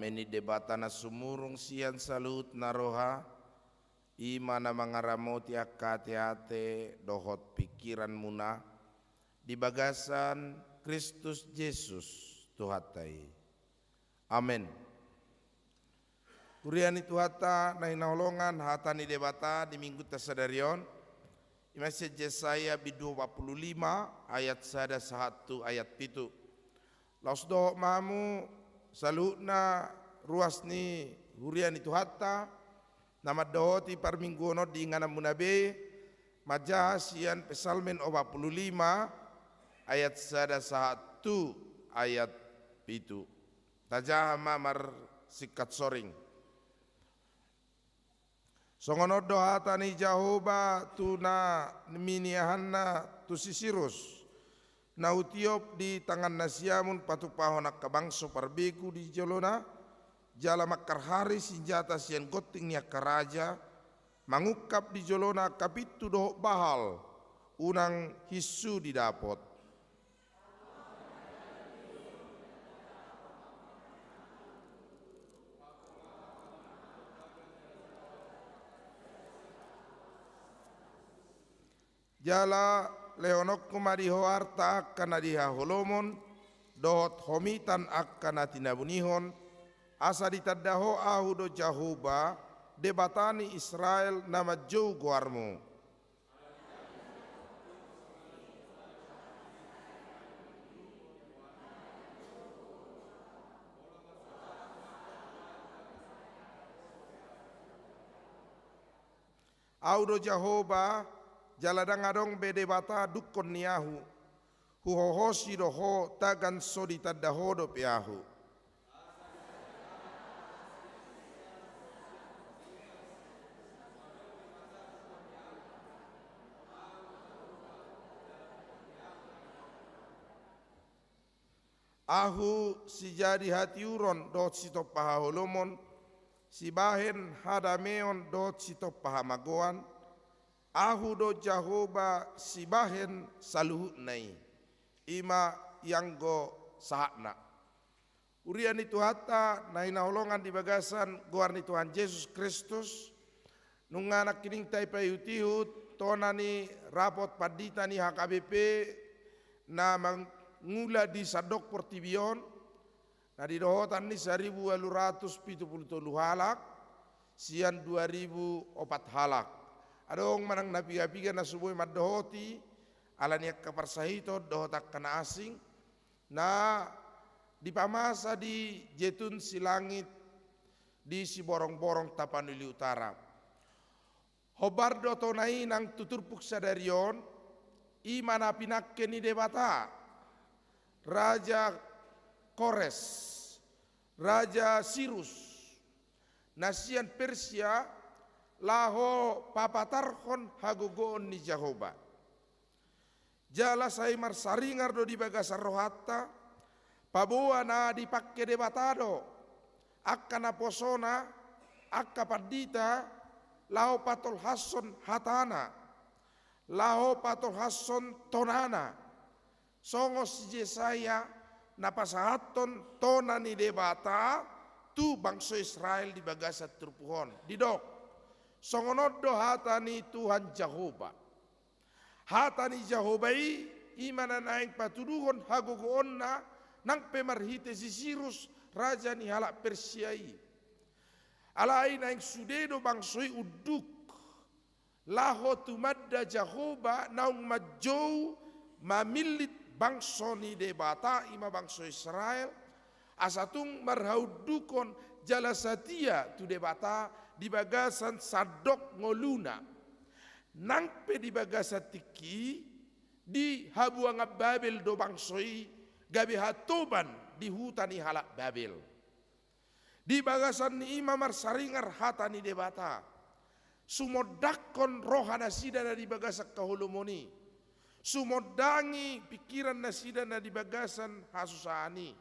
Dame ni Debata na sumurung sian saluhutna roha, i ma na mangaramoti angka ateate dohot pingkiranmuna di bagasan Kristus Jesus Tuhanta i. Amen. Huria ni Tuhanta na hinaholongan, hata ni Debata di Minggunta sadari on i ma sian Jesaya bindu opat pulu lima ayat sada sahat tu ayat pitu. Laos dohot ma hamu saluhutna ruas ni huria ni Tuhanta na mandohoti parmingguon on di ingananmuna be, manjaha sian Psalmen opat pulu lima ayat sada sahat tu ayat pitu. Tajaha ma marsingkat soring. Songon on do hata ni Jahowa tu na miniahanna tu si Sirus: Na hutiop di tangan na siamun patupahon angka bangso parbegu di jolona, jala mangkarhari sinjata sian gonting ni angka raja, mangungkap di jolona angka pintu dohot bahal, unang hinsu didapot. Jala lehononku ma di ho arta angka na di haholomon, dohot homitan angka na tinabunihon, asa ditanda ho Ahu do Jahowa, Debata ni Israel, na manjou goarmu. Ahu do Jahowa, jala ndang adong be debata dungkon ni Ahu. Huhohosi do ho tagan so ditanda ho dope Ahu. Ahu sijadi hatiuron dohot sitompa haholomon, sibahen hadameon dohot sitompa hamagoan. Ahu do Jahowa sibahen saluhutna i. I ma ianggo sahatna. Huria ni Tuhanta na hinaholongan di bagasan goar ni Tuhan Jesus Kristus, nunga nangkining taihutihut tona ni rapot pandita ni H K B P na mangula di sandok portibi on, na di dohotan ni saribu ualu ratus pitu pulu tolu halak sian dua ribu opat halak. Adong manang na pigapiga na so boi mandohoti, ala ni angka parsahiton dohot angka na asing, na dipamasa di Jetun Silangit di Siborongborong, Tapanuli Utara. Hombar do tona i nang tu turpuk sadari on, i ma na pinangke ni Debata, Raja Kores, Raja Sirus, na sian Persia, laho papatarhon hagogoon ni Jahowa. Jala sai marsaringar do di bagasan rohanta, paboa na dipangke Debata do angka naposona, angka pandita, laho patolhashon hatana, laho patolhashon tonana. Songon si Jesaya na pasahathon tona ni Debata tu bangso Israel di bagasan turpuk on. Didok, songon on do hata ni Tuhan Jahowa. Hata ni Jahowa i, i ma na naeng patuduhon hagogoonna, nang pe marhite si Sirus, raja ni halak Persia i. Alai naeng sude do bangso i unduk, laho tumanda Jahowa naung manjou mamillit bangso ni Debata, i ma bangso Israel, asa tung marhaundukon jala satia tu Debata di bagasan sandok ngoluna. Nang pe di bagasan tingki i, di habuangan Babel do bangso i gabe hatoban di huta ni halak Babel. Di bagasan ni i ma marsaringar hata ni Debata. Sumondangkon roha nasida na di bagasan haholomon i. Sumondangi pingkiran nasida na di bagasan hasusaan i.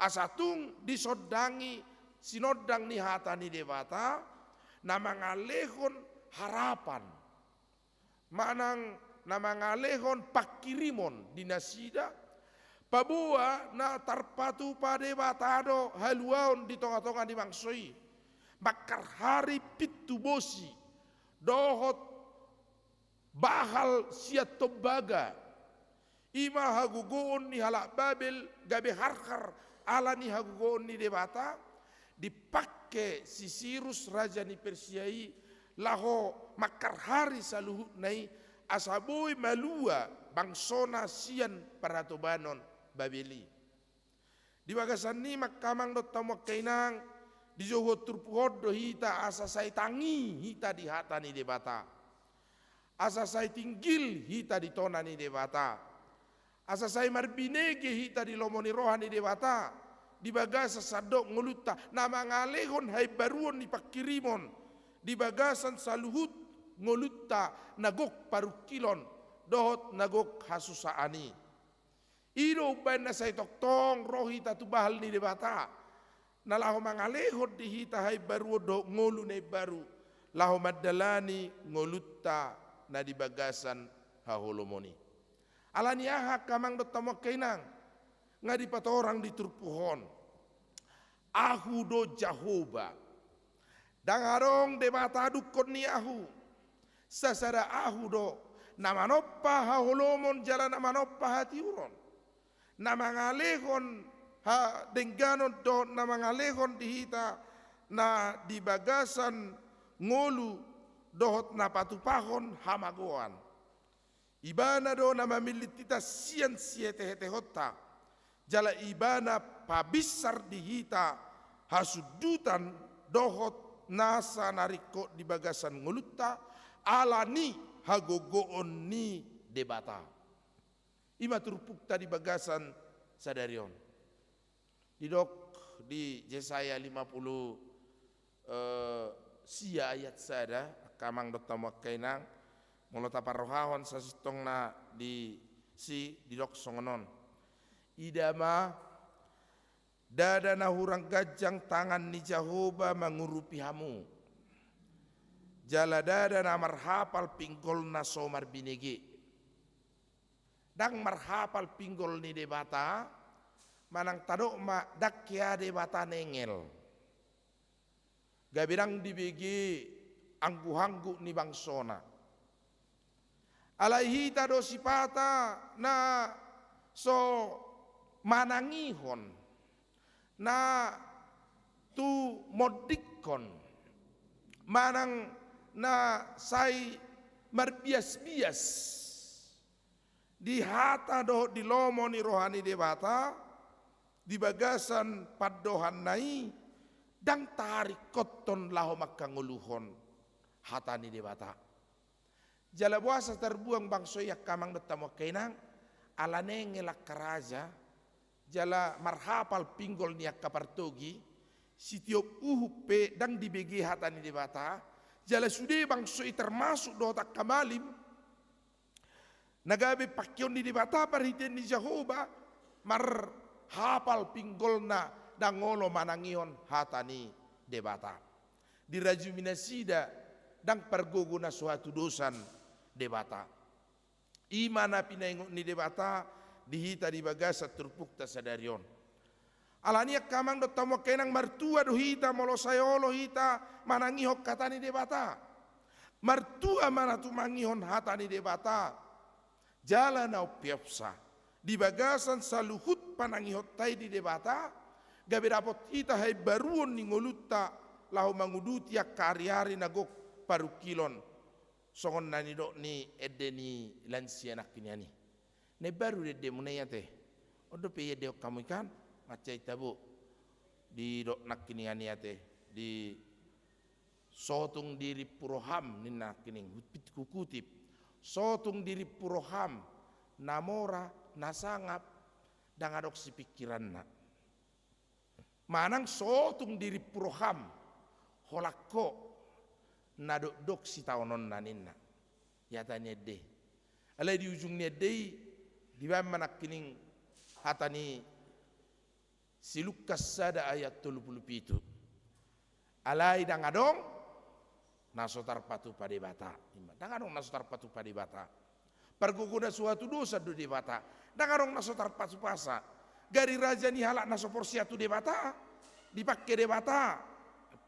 Asa tung disondangi sinondang ni hata ni Debata, na mangalehon harapan. Manang na mangalehon pangkirimon di nasida, Paboa na tarpatupa Debata do haluaon di tonga-tonga ni bangso i. Mangkarhari pintu bosi dohot bahal sian tombaga. I ma hagogoon ni halak Babel gabe harhar ala ni hagogoon ni Debata, dipangke si Sirus raja ni Persia i laho mangkarhari saluhutna i, asa boi malua bangsona sian paratobanon Babel i. Di bagasan i ma angka amang dohot hamu angka inang, dijouhon turpuk on do hita asa sai tangi hita di hata ni Debata. Asa sai tinggil hita di tona ni Debata. Asa sai marbinege hita di lomo ni roha ni Debata. Di bagasan sandok ngolunta na mangalehon haimbaruon ni pangkirimon. Di bagasan saluhut ngolunta na gok parungkilon dohot na gok hasusaan i. I do umbaen na sai tongtong ro hita tu bahal ni Debata, na laho mangalehon di hita haimbaruon dohot ngolu na imbaru, laho mandalani ngolunta na di bagasan haholomon i. Ala ni aha angka amang dohot hamu angka inang, nga dipatorang di turpuk on: Ahu do Jahowa. Ndang adong Debata dungkon ni ahu. Sasada ahu do, na manompa haholomon jala na manompa hatiuron, na mangalehon hadengganon dohot na mangalehon di hita na di bagasan ngolu dohot na patupahon hamagoan. Ibana do na mamillit hita sian sihetehetehonta, jala Ibana pabinsar di hita hasundutan dohot nasa na ringkot di bagasan ngolunta, ala ni hagogoon ni Debata. I ma turpukta di bagasan sadari on. Didok di Jesaya lima pulu, eh, sia ayat sada, angka amang dohot hamu angka inang, molo taparrohahon sasintongna disi, didok songon on: Ida ma, ndada na hurang ganjang tangan ni Jahowa mangurupi hamu, jala ndada na marhapal pinggolna so marbinege. Ndang marhapal pinggol ni Debata, manang tadok ma ndang hea Debata nengel. Gabe ndang dibege angguk-angguk ni bangsona. Alai hita do sipata na so manangihon, na tumondingkon, manang na sai marbias-bias di hata dohot di lomo ni roha ni Debata, di bagasan pandohanna i, ndang taringkothon laho mangkangoluhon hata ni Debata. Jala boasa tarbuang bangso i angka amang dohot hamu angka inang, ala nengel angka raja, jala marhapal pinggol ni angka partogi, sitiop uhum pe ndang dibege hata ni Debata, jala sude bangso i termasuk dohot angka malim, na gabe pangkeon ni Debata parhitean ni Jahowa, marhapal pinggolna ndang olo manangihon hata ni Debata. Dirajumi nasida ndang pargogo na so hatudosan Debata. I ma na pinaingot ni Debata di hita di bagasan turpukta sadari on. Alani i angka amang dohot hamu angka inang, martua do hita molo sai olo hita manangihon hata ni Debata. Martua ma na tumangihon hata ni Debata. Jala na umpeopsa, di bagasan saluhut panangihonta i di Debata, gabe dapot hita haimbaruon ni ngolunta laho manguduti angka ariari na gok parungkilon. Songon na nidok ni ende ni lansia nangkiningan i. Na imbaru do endemuna i ate. On dope iendehon hamu i kan, mansai tabo. Didok nangkiningan i ate. Di so tung dirimpu roham ninna nangkining. Hukutip. So tung dirimpu roham. Na mora, na sangap. Ndang adong sipingkiranna. Manang so tung dirimpu roham, holan ho na dokdok sitaononna ninna. I hata ni ende. Alai di ujung ni ende i, dibaen ma nangkining hata ni si Lukas sada ayat tolu pulu pitu. Alai ndang adong na so tarpatupa Debata. Ima, ndang adong na so tarpatupa Debata. Pargogo na so hatudosan do Debata. Ndang adong na so tarpasupasa. Gari raja ni halak na so porsea tu Debata, dipangke Debata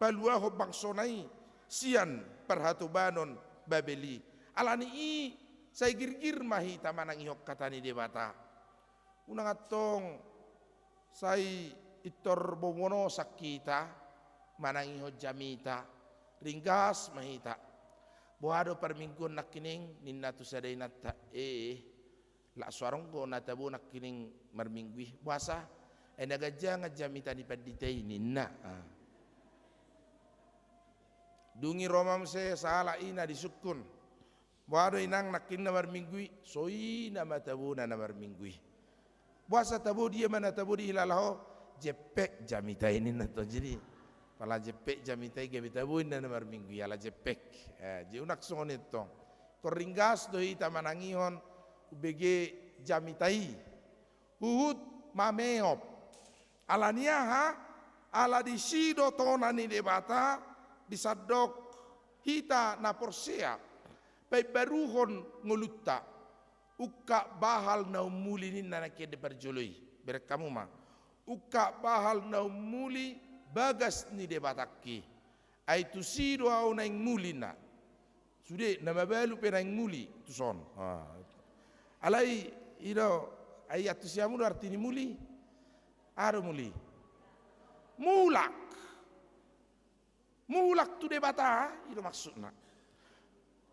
paluahon bangsona i sian parhatobanon Babel i. Ala ni i sai girgir ma hita manangihon hata ni Debata. Unang antong sai pintor bobonosan hita manangihon jamita, ringgas ma hita. Boha do parmingguon nangkining, ninna tu sada inanta, eh, lak so adong do na tabo nangkining marminggu i. Boasa? Ai na ganjangan jamita ni pandita i, ninna. Ah. Dung i ro ma muse sahalak i na disungkun. Boha do inang nangkin na marminggu i? So i nama tabona na marminggu i. Boasa tabo, dia ma na tabo dihilala ho? Jempek jamita i, ninna tong. Jadi, pala jempek jamita i gabe tabo inna na marminggu i, ala jempek. Eh, jadi unang songon i tong. Ingkon ringgas do hita manangihon umbege jamita i. Huhut mameop. Ala ni aha? Ala disi do tona ni Debata disandok hita na porsea paimbaruhon ngolunta. Ungkap bahal na ummuli ninna nangkin di parjolo i. Bereng hamu ma. Ungkap bahal na ummuli bagas ni Debatangki. Ai tusi do ahu naeng muli, ninna. Sude, na mabalu pe naeng muli tuson. Ah. Alai i do, ai antusi hamu do arti ni muli? Aha do muli? Mulak. Mulak tu Debata, i do maksudna.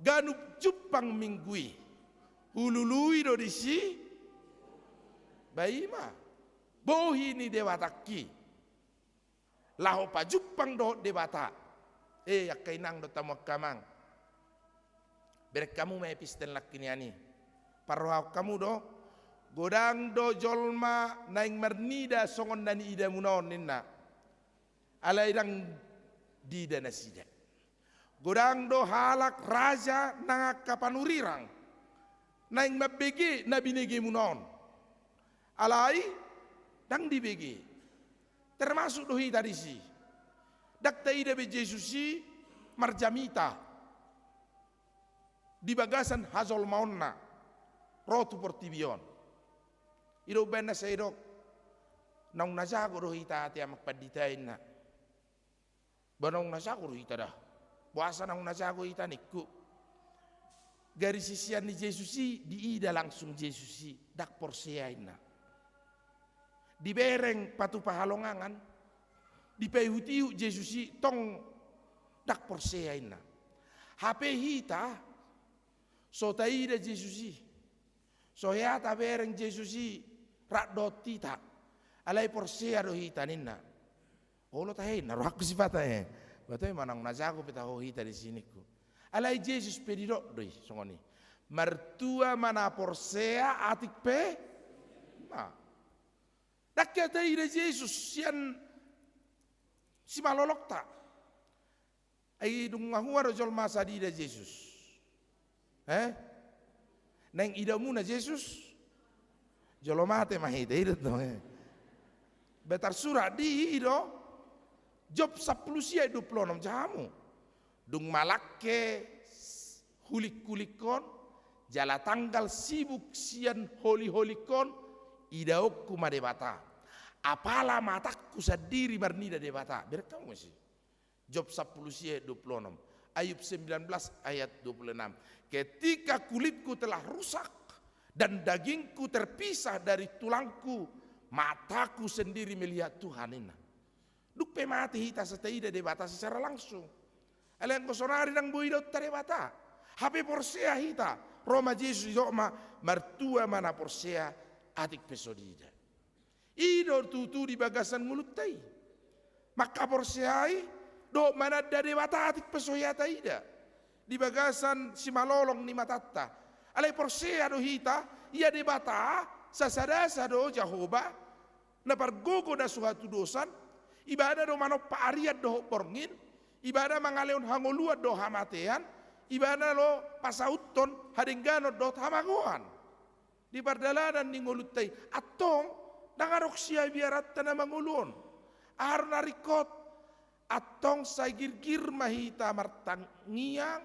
Ganup jumpang minggu i hulului do disi. Ba i ma bohi ni Debatangki. Laho pajumpang dohot Debata. Eh, angka inang dohot hamu angka amang. Bereng hamu ma epistel nangkin nian i. Parrohahon hamu do, godang do jolma naeng marnida songon na niidamuna on, ninna. Alai ndang diida nasida. Godang do halak raja nang angka panurirang naeng mambege na binegemuna on. Alai ndang dibege. Termasuk do hita disi. Ndang taida be Jesus i marjamita di bagasan hajolmaonna ro tu portibi on. I do umbahen na sai didok, naung na jago do hita ate amang pandita, ninna. Ba naung na jago do hita da. Boasa naung na jago hita, ningku? Gari sisean ni Jesus i diida langsung Jesus i, ndang porsea, ninna. Dibereng patupa halongangan, dipaihutihut Jesus i, tong ndang porsea, ninna. Hape hita so taida Jesus i. So hea tabereng Jesus i rap dohot hita. Alai porsea do hita, ninna. Olo tahe, ninna rohangku sipata, eh. Ba toe ma naung na jago pe tahe hita disi, ningku. Alai Jesus pe didok do i songon i. Martua ma na porsea atik pe. Nah. Ndang hea taida Jesus sian simalolongta. Ai dung mahua do jolma asa diida Jesus? Eh? Naeng idamuna Jesus? Jolo mate ma hita, i do tong, eh. Ba tarsurat di i do, Job sampulu sia dua pulu onom, jaha hamu. Dung malangke hulingkhuling on, jala tanggal sibuk sian holingholing on, idaonku ma Debata. Apala matangku sandiri marnida Debata. Bereng hamu muse. Job sampulu sia dua pulu onom. Ayub sembilan belas ayat dua puluh enam. Ketika kulitku telah rusak dan dagingku terpisah dari tulangku, mataku sendiri melihat Tuhan, ninna. Dung pe mate hita asa taida Debata secara langsung. Alai anggo sonari ndang boi idaonta Debata. Hape porsea hita. Ro ma Jesus, didok ma, martua ma na porsea atik pe so diida. I do tutu di bagasan ngolunta i. Mangkaporseai dohot mananda Debata atik pe so hea taida di bagasan simalolong ni matanta. Alai porsea do hita, ia Debata sasada sa do Jahowa, na pargogo na so hatudosan, ibana do manompa arian dohot borngin, ibana mangalehon hangoluan dohot hamatean, ibana do pasauthon hadengganon dohot hamagoan. Di pardalanan ni ngolunta i, antong, ndang adong siabiaranta na mangolu on. Aha do na ringkot, antong sai girgir ma hita martangiang,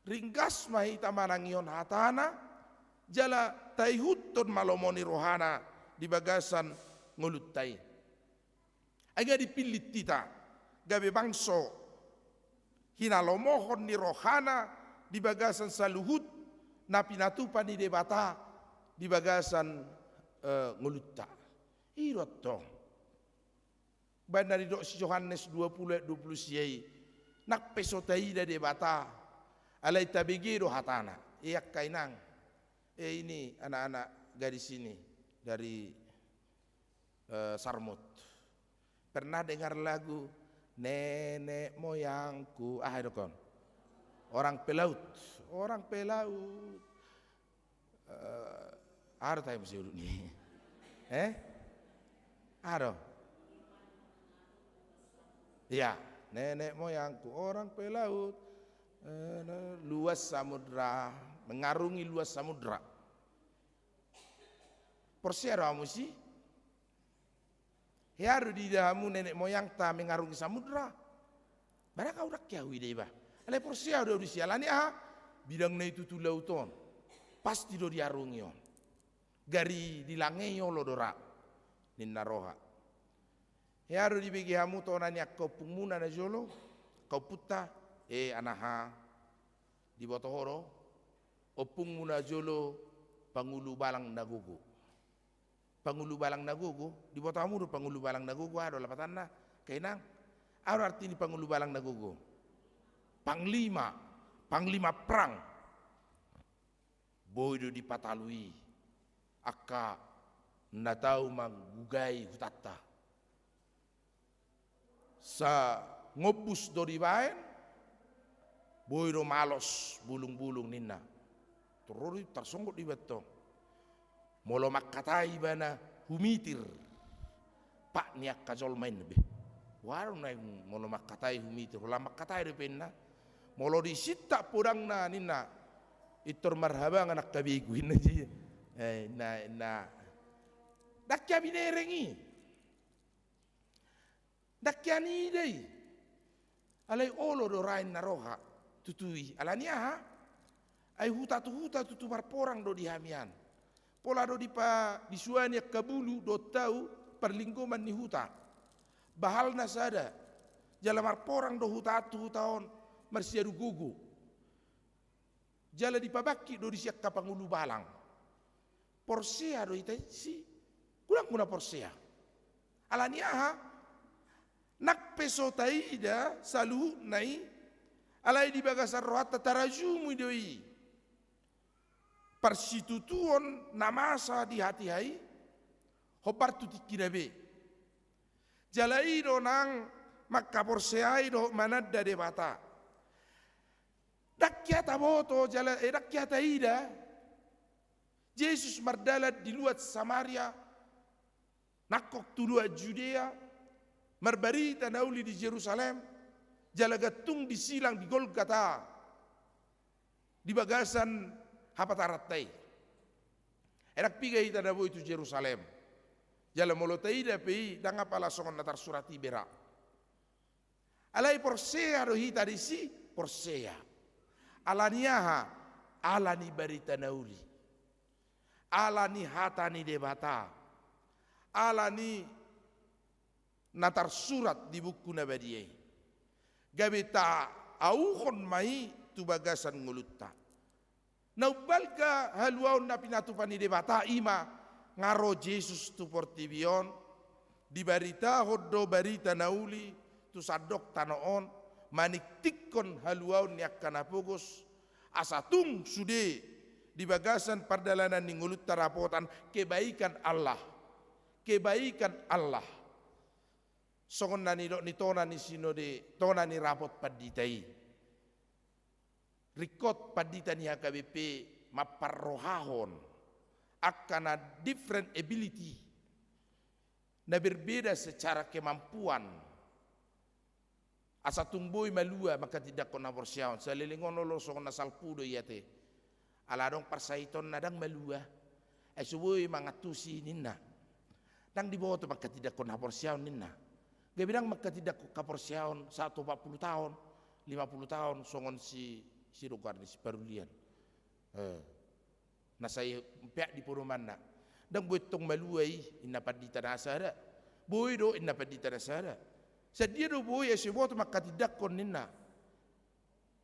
ringgas ma hita manangihon hatana, Jala taihuthon ma lomo ni rohana di bagasan ngolunta i. Ai nga dipillit hita gabe bangso hinalomohon ni rohana di bagasan saluhut na pinatupa ni Debata di bagasan, eh, ngolunta. I do antong. Baen na didok si Johannes dua puluh ayat dua puluh sia i, nang pe so taida Debata, alai tabege do hatana. E angka inang, e ini anak-anak gadis ini dari, eh, Sarmut. Pernah dengar lagu Nenek Moyangku? Ah, didok on. Orang pelaut. Orang pelaut. Eh, aha do tahe muse udutna i? Eh? Aha do? Iya, nenek moyangku orang pelaut. Eh, luas samudra, mengarungi luas samudra. Porsea do hamu disi? Hea do diida hamu nenek moyangta mengarungi samudra? Barang au ndang hea huida iba. Alai porsea do au disi, ala ni aha? Bidangna i tutu laut on. Pasti do diarungi on. Gari dilangei olo do ra, ninna roha. Hea do dibege hamu tona ni angka ompungmuna najolo, angka ompunta, e anaha, diboto ho do, ompungmu najolo pangulu balang na gogo. Pangulu balang na gogo, diboto hamu do pangulu balang na gogo, aha do lapatanna, angka inang? Aha do arti ni pangulu balang na gogo? Panglima, panglima perang. Boi do dipatalu i angka na tau manggugai hutanta. Sangombus do dibaen, boi do malos bulung-bulung ninna. Torus do tarsonggot do iba antong. Molo mangkatai ibana humitir. Pat ni angka jolma inna be. Boha do naeng molo mangkatai humitir, holan mangkatai dope inna. Molo disintak podangna ninna, pintor marhabangan angka begu inna. Eh, inna, inna. Ndang hea binereng i. Ndang hea niida i. Alai olo do ra ninna roha tutu i. Ala ni aha? Ai huta tu huta tutu marporang do di hami an. Pola do dipa-, disuani angka bulu dohot hau parlinggoman ni huta. Bahalna sada. Jala marporang do huta an tu huta on marsiadu gogo. Jala dipabangkit do disi angka pangulu balang. Porsea do hita disi? Godang hona porsea. Ala ni aha? Nang pe so taida saluhutna i, alai di bagasan rohanta tarajumu do i. Parsitutuon na masa di hatiha i, hombar tu tingkina be. Jala i do nang mangkaporseai dohot mananda Debata. Ndang hea taboto jala, eh, ndang hea taida Jesus mardalan di luat Samaria, nangkok tu luat Judea, marbarita na uli di Jerusalem, jala gantung di silang di Golgata, di bagasan hapataranta i. Ai ndang piga hita na boi tu Jerusalem. Jala molo taida pe i, ndang apala songon na tarsurat i be ra. Alai porsea do hita disi, porsea. Ala ni aha? Ala ni barita na uli. Ala ni hata ni Debata. Ala ni na tarsurat di buku na badia i. Gabe taauhon ma i tu bagasan ngolunta. Na umbalga haluaon na pinatupa ni Debata i ma nga ro Jesus tu portibi on, dibaritahon do barita na uli tu sandok tano on, maningtingkon haluaon ni angka na pogos, asa tung sude di bagasan pardalanan ni ngolunta dapotan kebaikan Allah. Kebaikan Allah. Songon na nidok ni tona ni sinode, tona ni rapot pandita i. Ringkot pandita ni H K B P mamparrohahon angka na different ability, na berbeda secara kemampuan. Asa tung boi malua mangkatindangkon haporseaon, saleleng on olo songon na salpu do i ate. Ala adong parsahiton na ndang malua. Ai so boi mangantusi ninna. Ndang diboto mangkatindangkon haporseaon ninna. Gabe ndang mangkatindangkon haporseaon sahat opat pulu taon, lima pulu taon, songon si, si dogar ni si Parulian. Eh. na sai peak di podomanna. Ndang boi tong malua i, inna pandita na sada. Boi do, inna pandita na sada. Sian dia do boi, ai so diboto mangkatindangkon ninna.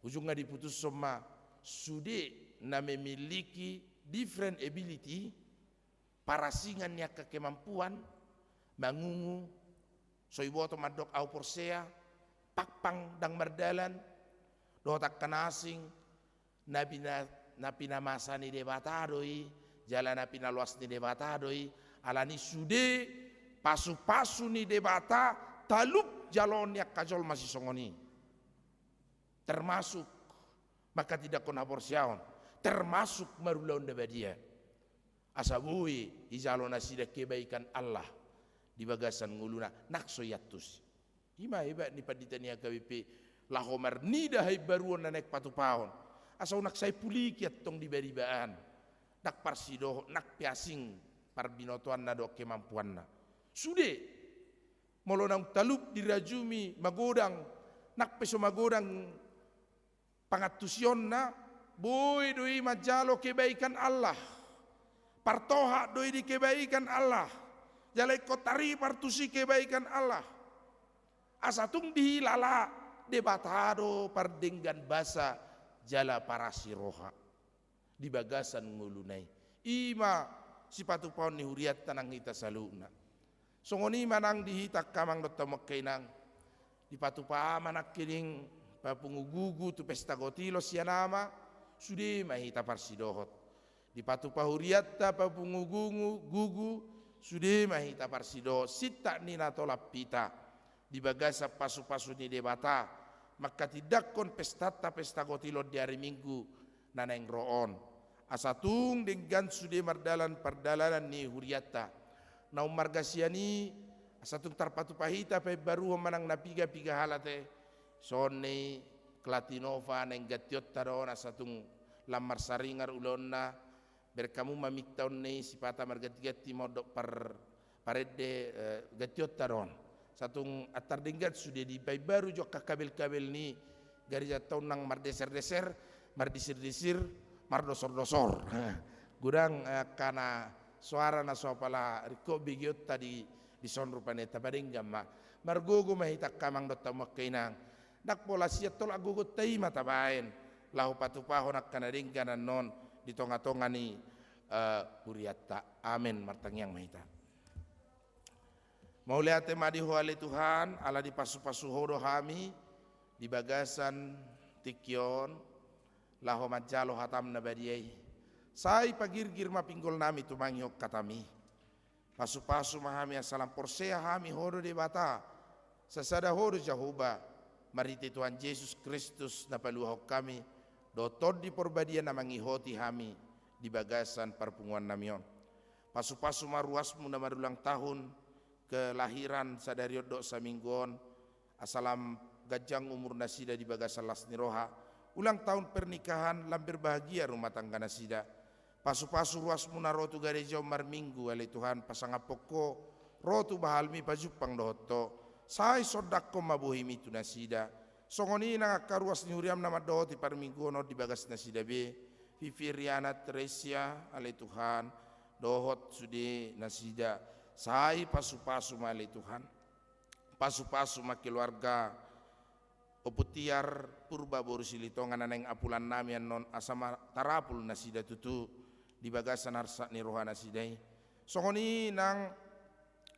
Ujungna diputushon ma sude na memiliki different ability, parasingan ni angka kemampuan, mangungu, so diboto mandok au porsea, pangpang ndang mardalan, dohot angka na asing, na pina-, na pinamasa ni Debata do i, jala na pinaloas ni Debata do i, alani sude pasupasu ni Debata talup jaloon ni angka jolma sisongon i. Termasuk mangkatindangkon haporseaon, termasuk marulaon na badia. Asa boi dijalo nasida kebaikan Allah di bagasan ngoluna, nang so diantusi. I ma hebat ni pandita ni H K B P, laho marnida haimbaruon na naeng patupahon. Asa unang sai puliki antong di bariba an. Ndang parsidohot, nang pe asing parbinotoanna dohot kemampuanna. Sude, molo naung talup dirajumi magodang, nang pe so magodang pangantusionna, boi do i manjalo kebaikan Allah. Partohap do i di kebaikan Allah. Jala ingkon taripar tusi kebaikan Allah. Asa tung dihilala Debata do pardenggan basa jala parasi roha di bagasan ngoluna i. I ma sipatupaon ni hurianta nang hita saluhutna. Songon i ma nang di hita angka amang dohot hamu angka inang. Dipatupa ma nangkining papungu gugu tu pesta gotilo sian ama, sude ma hita parsidohot. Dipatupa hurianta papungu gugu, gugu, sude ma hita parsidohot. Sintak ni na tolap hita di bagasan pasupasu ni Debata, mangkatindangkon pestanta, pesta gotilo on di ari Minggu na naeng ro on. Asa tung denggan sude mardalan pardalanan ni hurianta. Naung marga sian i, asa tung tarpatupa hita paimbaruhon manang na piga-piga halak te. Songon i Klatinova naeng gantionta do on, asa tung lam marsaringar ulaonna, bereng hamu ma minta on i, sipata marganti-ganti ma on dohot par-, parende, eh, gantionta do on. Asa tung antar denggan sude dipaimbaru jo angka kabel-kabel ni garejanta on nang mardeser-deser, mardisir-disir, mardosor-dosor. Godang, eh, angka na soara na so apala ringkot begeonta di, dison rupani, tapadenggan ma. Margogo ma hita angka amang dohot hamu angka inang. Ndang pola sian tolap gogonta i ma tabaen laho patupahon angka na denggan annon di tonga-tonga ni, eh, hurianta. Amen. Martangiang ma hita. Mauliate ma di Ho ale Tuhan, ala dipasupasu Ho do hami di bagasan tingki on laho manjalo hatam na badia i. Sai pagirgir ma pinggolnami tumangihon hatami. Pasupasu ma hami asa lam porsea hami Ho do Debata, sasada Ho do Jahowa, marhite Tuhan Jesus Kristus na paluahon hami, dohot Tondi Porbadia na mangihoti hami di bagasan parpunguannami on. Pasupasu ma ruasmu na marulang tahun kelahiran sadari on dohot saminggu on, asa lam ganjang umur nasida di bagasan las ni roha, ulang tahun pernikahan, lam berbahagia rumah tangga nasida. Pasupasu ruasmu na ro tu gareja on marminggu, ale Tuhan, pasangaphon Ho, ro tu bahalmi pajumpang dohot Ho, sai sondanghon ma bohimi tu nasida. Songon i nang angka ruas ni huriam na mandohoti parmingguon on di bagas nasida be, Vivi, Riana, Tresia, ale Tuhan, dohot sude nasida, sai pasupasu ma ale Tuhan. Pasupasu ma keluarga Ompu Tiar Purba boru Silitonga na naeng apulannami annon, asa ma tarapul nasida tutu di bagasan arsak ni roha nasida i. Songon i nang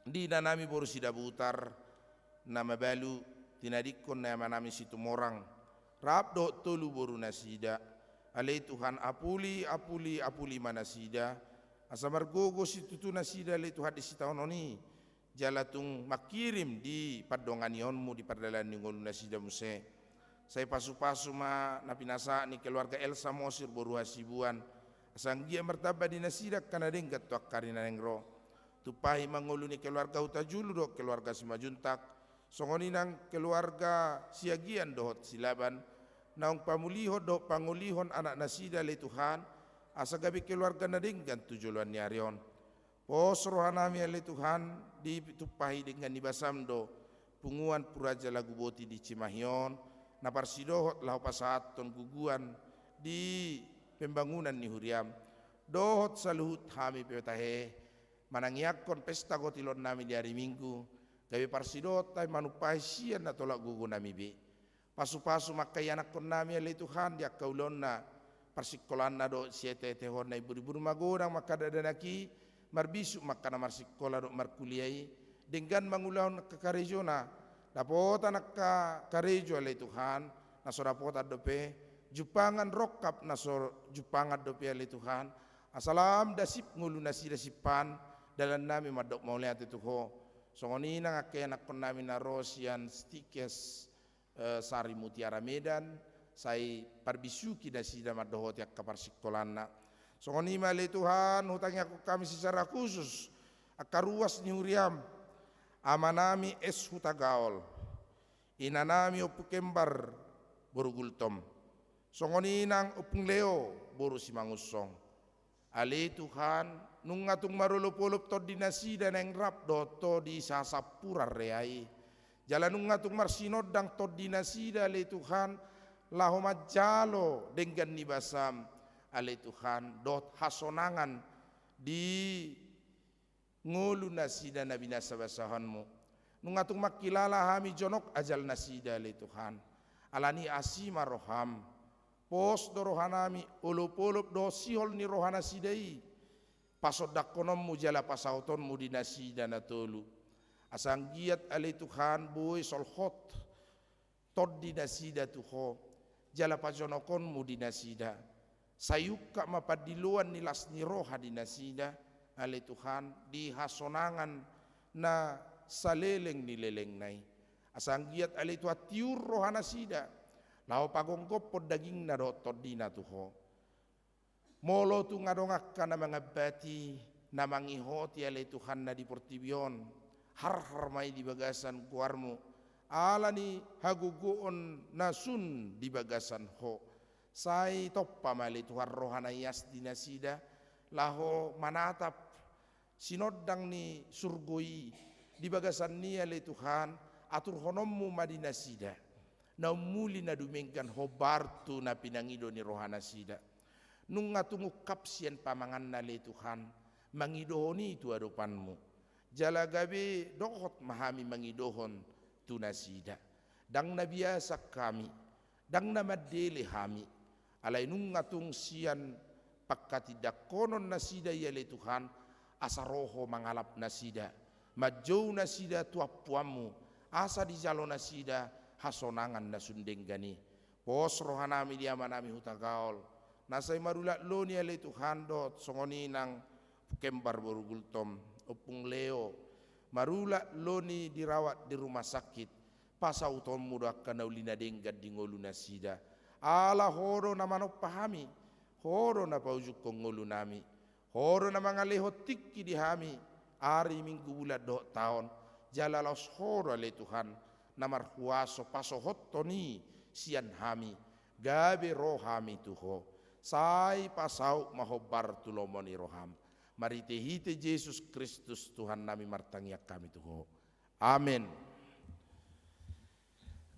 di inanami boru Sidabutar na mabalu, tinadingkon ni amanami Situmorang, rap dohot tolu boru nasida. Ale Tuhan, apuli, apuli, apuli ma nasida, asa margogo situtu nasida ale Tuhan di sitaonon i. Jala tung mangkirim di pandonganionmu di pardalanan ni ngolu nasida muse. Sai pasupasu ma na pinasahat ni keluarga El Samosir boru Hasibuan, asa anggiat martamba di nasida angka na denggan tu angka ari na naeng ro. Tumpahi ma ngolu ni keluarga Hutajulu dohot keluarga Simanjuntak, songon i nang keluarga Siagian dohot Silaban, naung pamulihon dohot pangolihon anak nasida ale Tuhan, asa gabe keluarga na denggan tu joloan ni ari on. Pos rohanami ale Tuhan, ditumpahi denggan ni basam do punguan Puraja Laguboti di Cimahi on, na parsidohot laho pasahathon guguan di pembangunan ni huriam. dohot saluhut hami pe tahe manangiangkon pesta gotilon nami di ari Minggu, gabe parsidohot hami manumpahi sian na tolap gogo nami be. Pasupasu ma angka ianakkon nami ale Tuhan di angka ulaonna, parsingkolaanna dohot sieteetehonna i, buriburi magodang ma angka dakdanak i, marbisuk ma angka na marsingkola dohot markuliah i, denggan mangulahon angka karejona, dapotan angka karejo ale Tuhan, na so dapotan dope, jumpangan rongkap na so jumpangan dope ale Tuhan, asa lam dasip ngolu nasida simpang, dalan nami mandok mauliate tu Ho. Songon i nang angka ianakkon nami na ro sian Stikes, eh, Sari Mutiara Medan, sai parbisuki nasida mandohoti angka parsingkolaanna. Songon i ma ale Tuhan, hutangiangkon hami secara khusus angka ruas ni huriaM, amanami Es Hutagaol, inanami Ompu Kembar boru Gultom, songon i nang Ompung Leo boru Simangunsong. Ale Tuhan, nunga tung marolopolop tondi nasida naeng rap dohot Ho di sasampuran rea i. Jala nunga tung marsinondang tondi nasida ale Tuhan, laho manjalo denggan ni basaM ale Tuhan, dohot hasonangan di ngolu nasida na binasabasahonMu. Nunga tung mangkilala hami jonok ajal nasida ale Tuhan. Alani asi ma rohaM. Pos do rohanami, olopolop dohot sihol ni roha nasida i, pasondangkononMu jala pasautonMu di nasida na tolu. Asa anggiat ale Tuhan boi solhot tondi nasida tu Ho, jala pajonokonMu di nasida. Sai ungkap ma pandiloan ni las ni roha di nasida, ale Tuhan, di hasonangan na saleleng ni lelengna i. Asa anggiat ale Tuhan tiur roha nasida, laho pagomgophon dagingna dohot tondina tu Ho. Molo tung adong angka na mangambati, na mangihoti ale Tuhan na di portibi on, harhar ma i di bagasan goarMu, ala ni hagogoon na sun di bagasan Ho. Sai tompa ma ale Tuhan roha na ias di nasida, laho manatap sinondang ni surgo i di bagasan i ale Tuhan, aturhononMu ma di nasida na ummuli na dumenggan hombar tu na pinangido ni roha nasida. Nunga tung ungkap sian pamanganna ale Tuhan, mangidohon i tu adopanMu. Jala gabe dohot ma hami mangidohon tu nasida. Ndang na biasa hami, ndang na mandele hami. Alai nunga tung sian pangkatindangkonon nasida i ale Tuhan, asa ro Ho mangalap nasida, manjou nasida tu ampuanMu, asa dijalo nasida hasonangan na sun denggan i. Pos rohanami di amanami Hutagaol, na sai marulat loni ale Tuhan dohot songon i nang Kembar boru Gultom, Ompung Leo, marulat loni dirawat di rumah sakit, pasautonMu do angka na uli na denggan di ngolu nasida. Ala Ho do na manompa hami, Ho do na paujungkon ngolunami, Ho do na mangalehon tingki di hami, ari, minggu, bulan dohot taon, jala laos Ho do ale Tuhan, na marhuaso pasohothon i sian hami, gabe ro hami tu Ho, sai pasaut ma hombar tu lomo ni rohaM. Marhitehite Jesus Kristus Tuhannami martangiang hami tu Ho. Amen.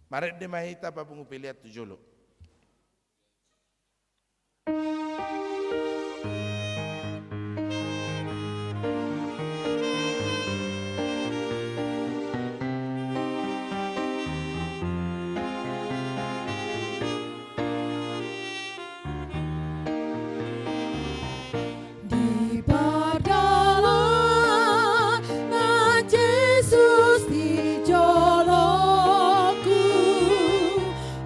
Marende ma hita papungu pelean tu jolo. Di pardalanan Jesus di jolongku,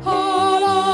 holong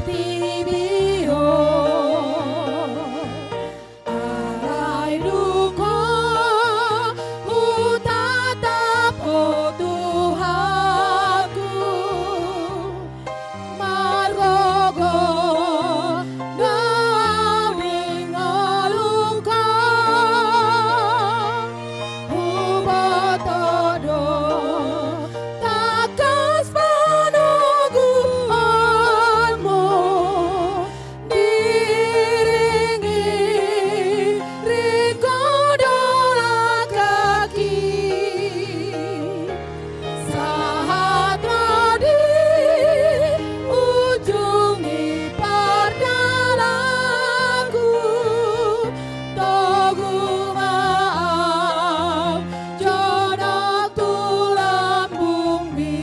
portibi on. Alai dung ho hutatap ho Tuhanku, margogo do au di ngolungku. Huboto do tangkas panoguonmu, diiringiring ho do langkaki, sahat ro di ujung ni pardalananku. Togu ma au jonok tu lambungmi.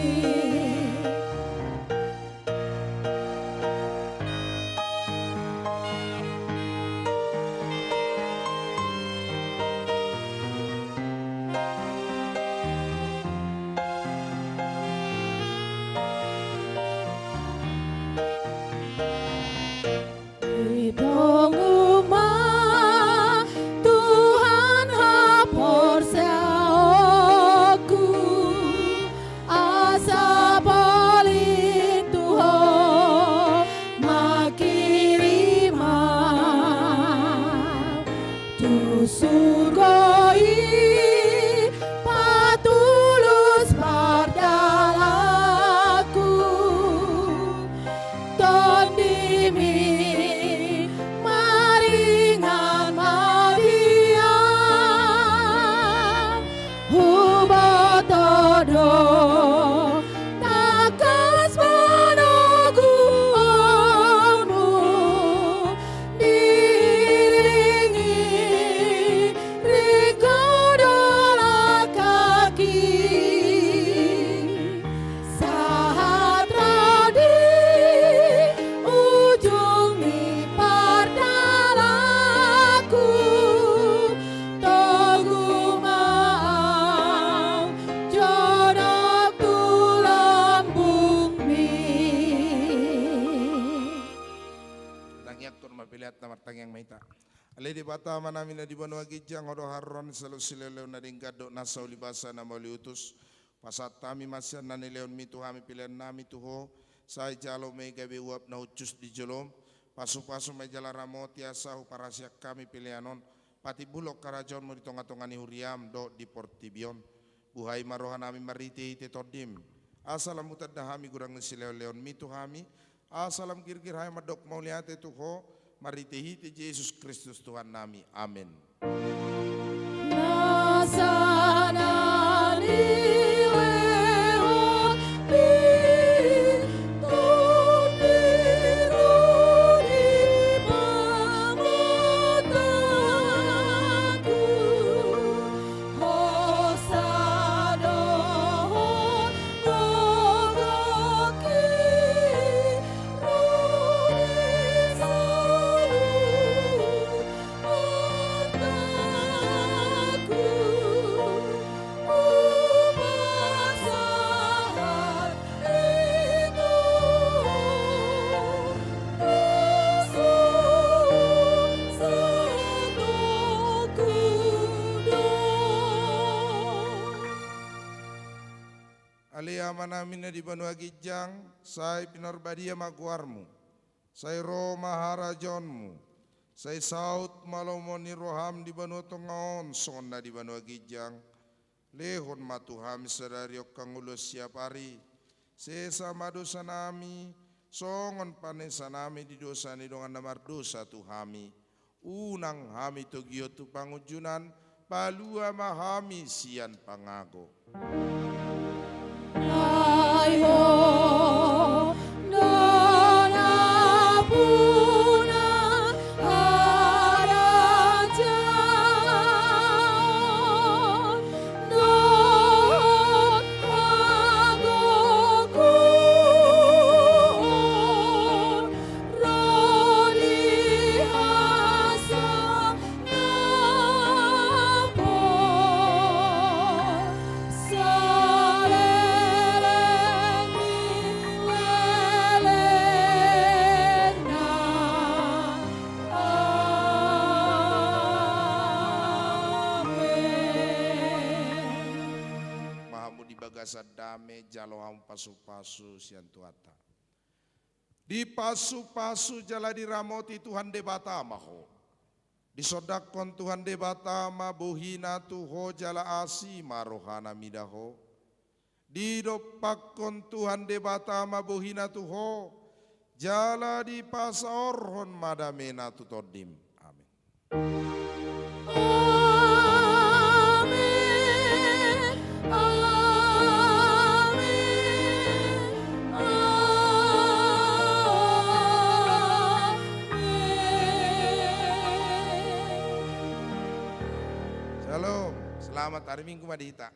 Ditongu ma Tuhan haporseaonku, asa polin tu Ho mangkirim au tu surgo i, patulus pardalananku. Tondimi maringan ma di au, huboto do tangkas panoguonmu, diiringiring ho do langkaki, sahat ro di ujung ni pardalananku. Togu ma au jonok tu lambungmi. Tangiangkon ma pelean, martangiang ma hita. Ale Debata Amanami na di banua ginjang, Ho do haroro ni saluhut silehonlehon na denggan dohot nasa ulibasa na mauliutus. Pasahat hami ma sian na nilehonmi tu hami peleannami tu Ho, sai jalo ma i gabe uap na hushus di jolom. Pasupasu ma i jala ramoti asa huparhaseang hami pelean on, patimbulhon harajaonmu di tongatonga ni huriam dohot di portibi on. Buhai ma rohanami marhitehite Tondim, asa lam hutanda hami godang ni silehonlehonmi tu hami, asa lam girgir hami mandok mauliate tu Ho, marhitehite Jesus Kristus Tuhannami. Amen. Nasa na nilehon ni Tondim di pamatangku, hosa do Ho gokhon i, ro di saluhut artangku, hupasahat i tu Ho, asa santongku do. Ale Amanami na di banua ginjang, sai pinarbadia ma goarmu. Sai ro ma harajaonmu. Sai saut ma lomo ni roham di banua tonga on songon na di banua ginjang. Lehon ma tu hami sadari on hangoluan siapari. Sesa ma dosanami, songon panesanami di dosa ni dongan na mardosa tu hami. Unang hami togihon tu pangunjunan, palua ma hami sian pangago. Ai Ho do nampuna harajaon dohot hagogoon, ro di hasangapon saleleng ni bagasan dame jalo hamu pasu-pasu sian Tuhanta. Dipasu-pasu jala diramoti Tuhan Debata ma ho. Disondangkon Tuhan Debata ma bohina tu ho jala asi ma rohana mida ho. Didompakkon Tuhan Debata ma bohina tu ho, jala dipasaorhon ma damena tu tondim. Amen. Amen. Amen. Amen. Shalom. Selamat hari Minggu ma di hita.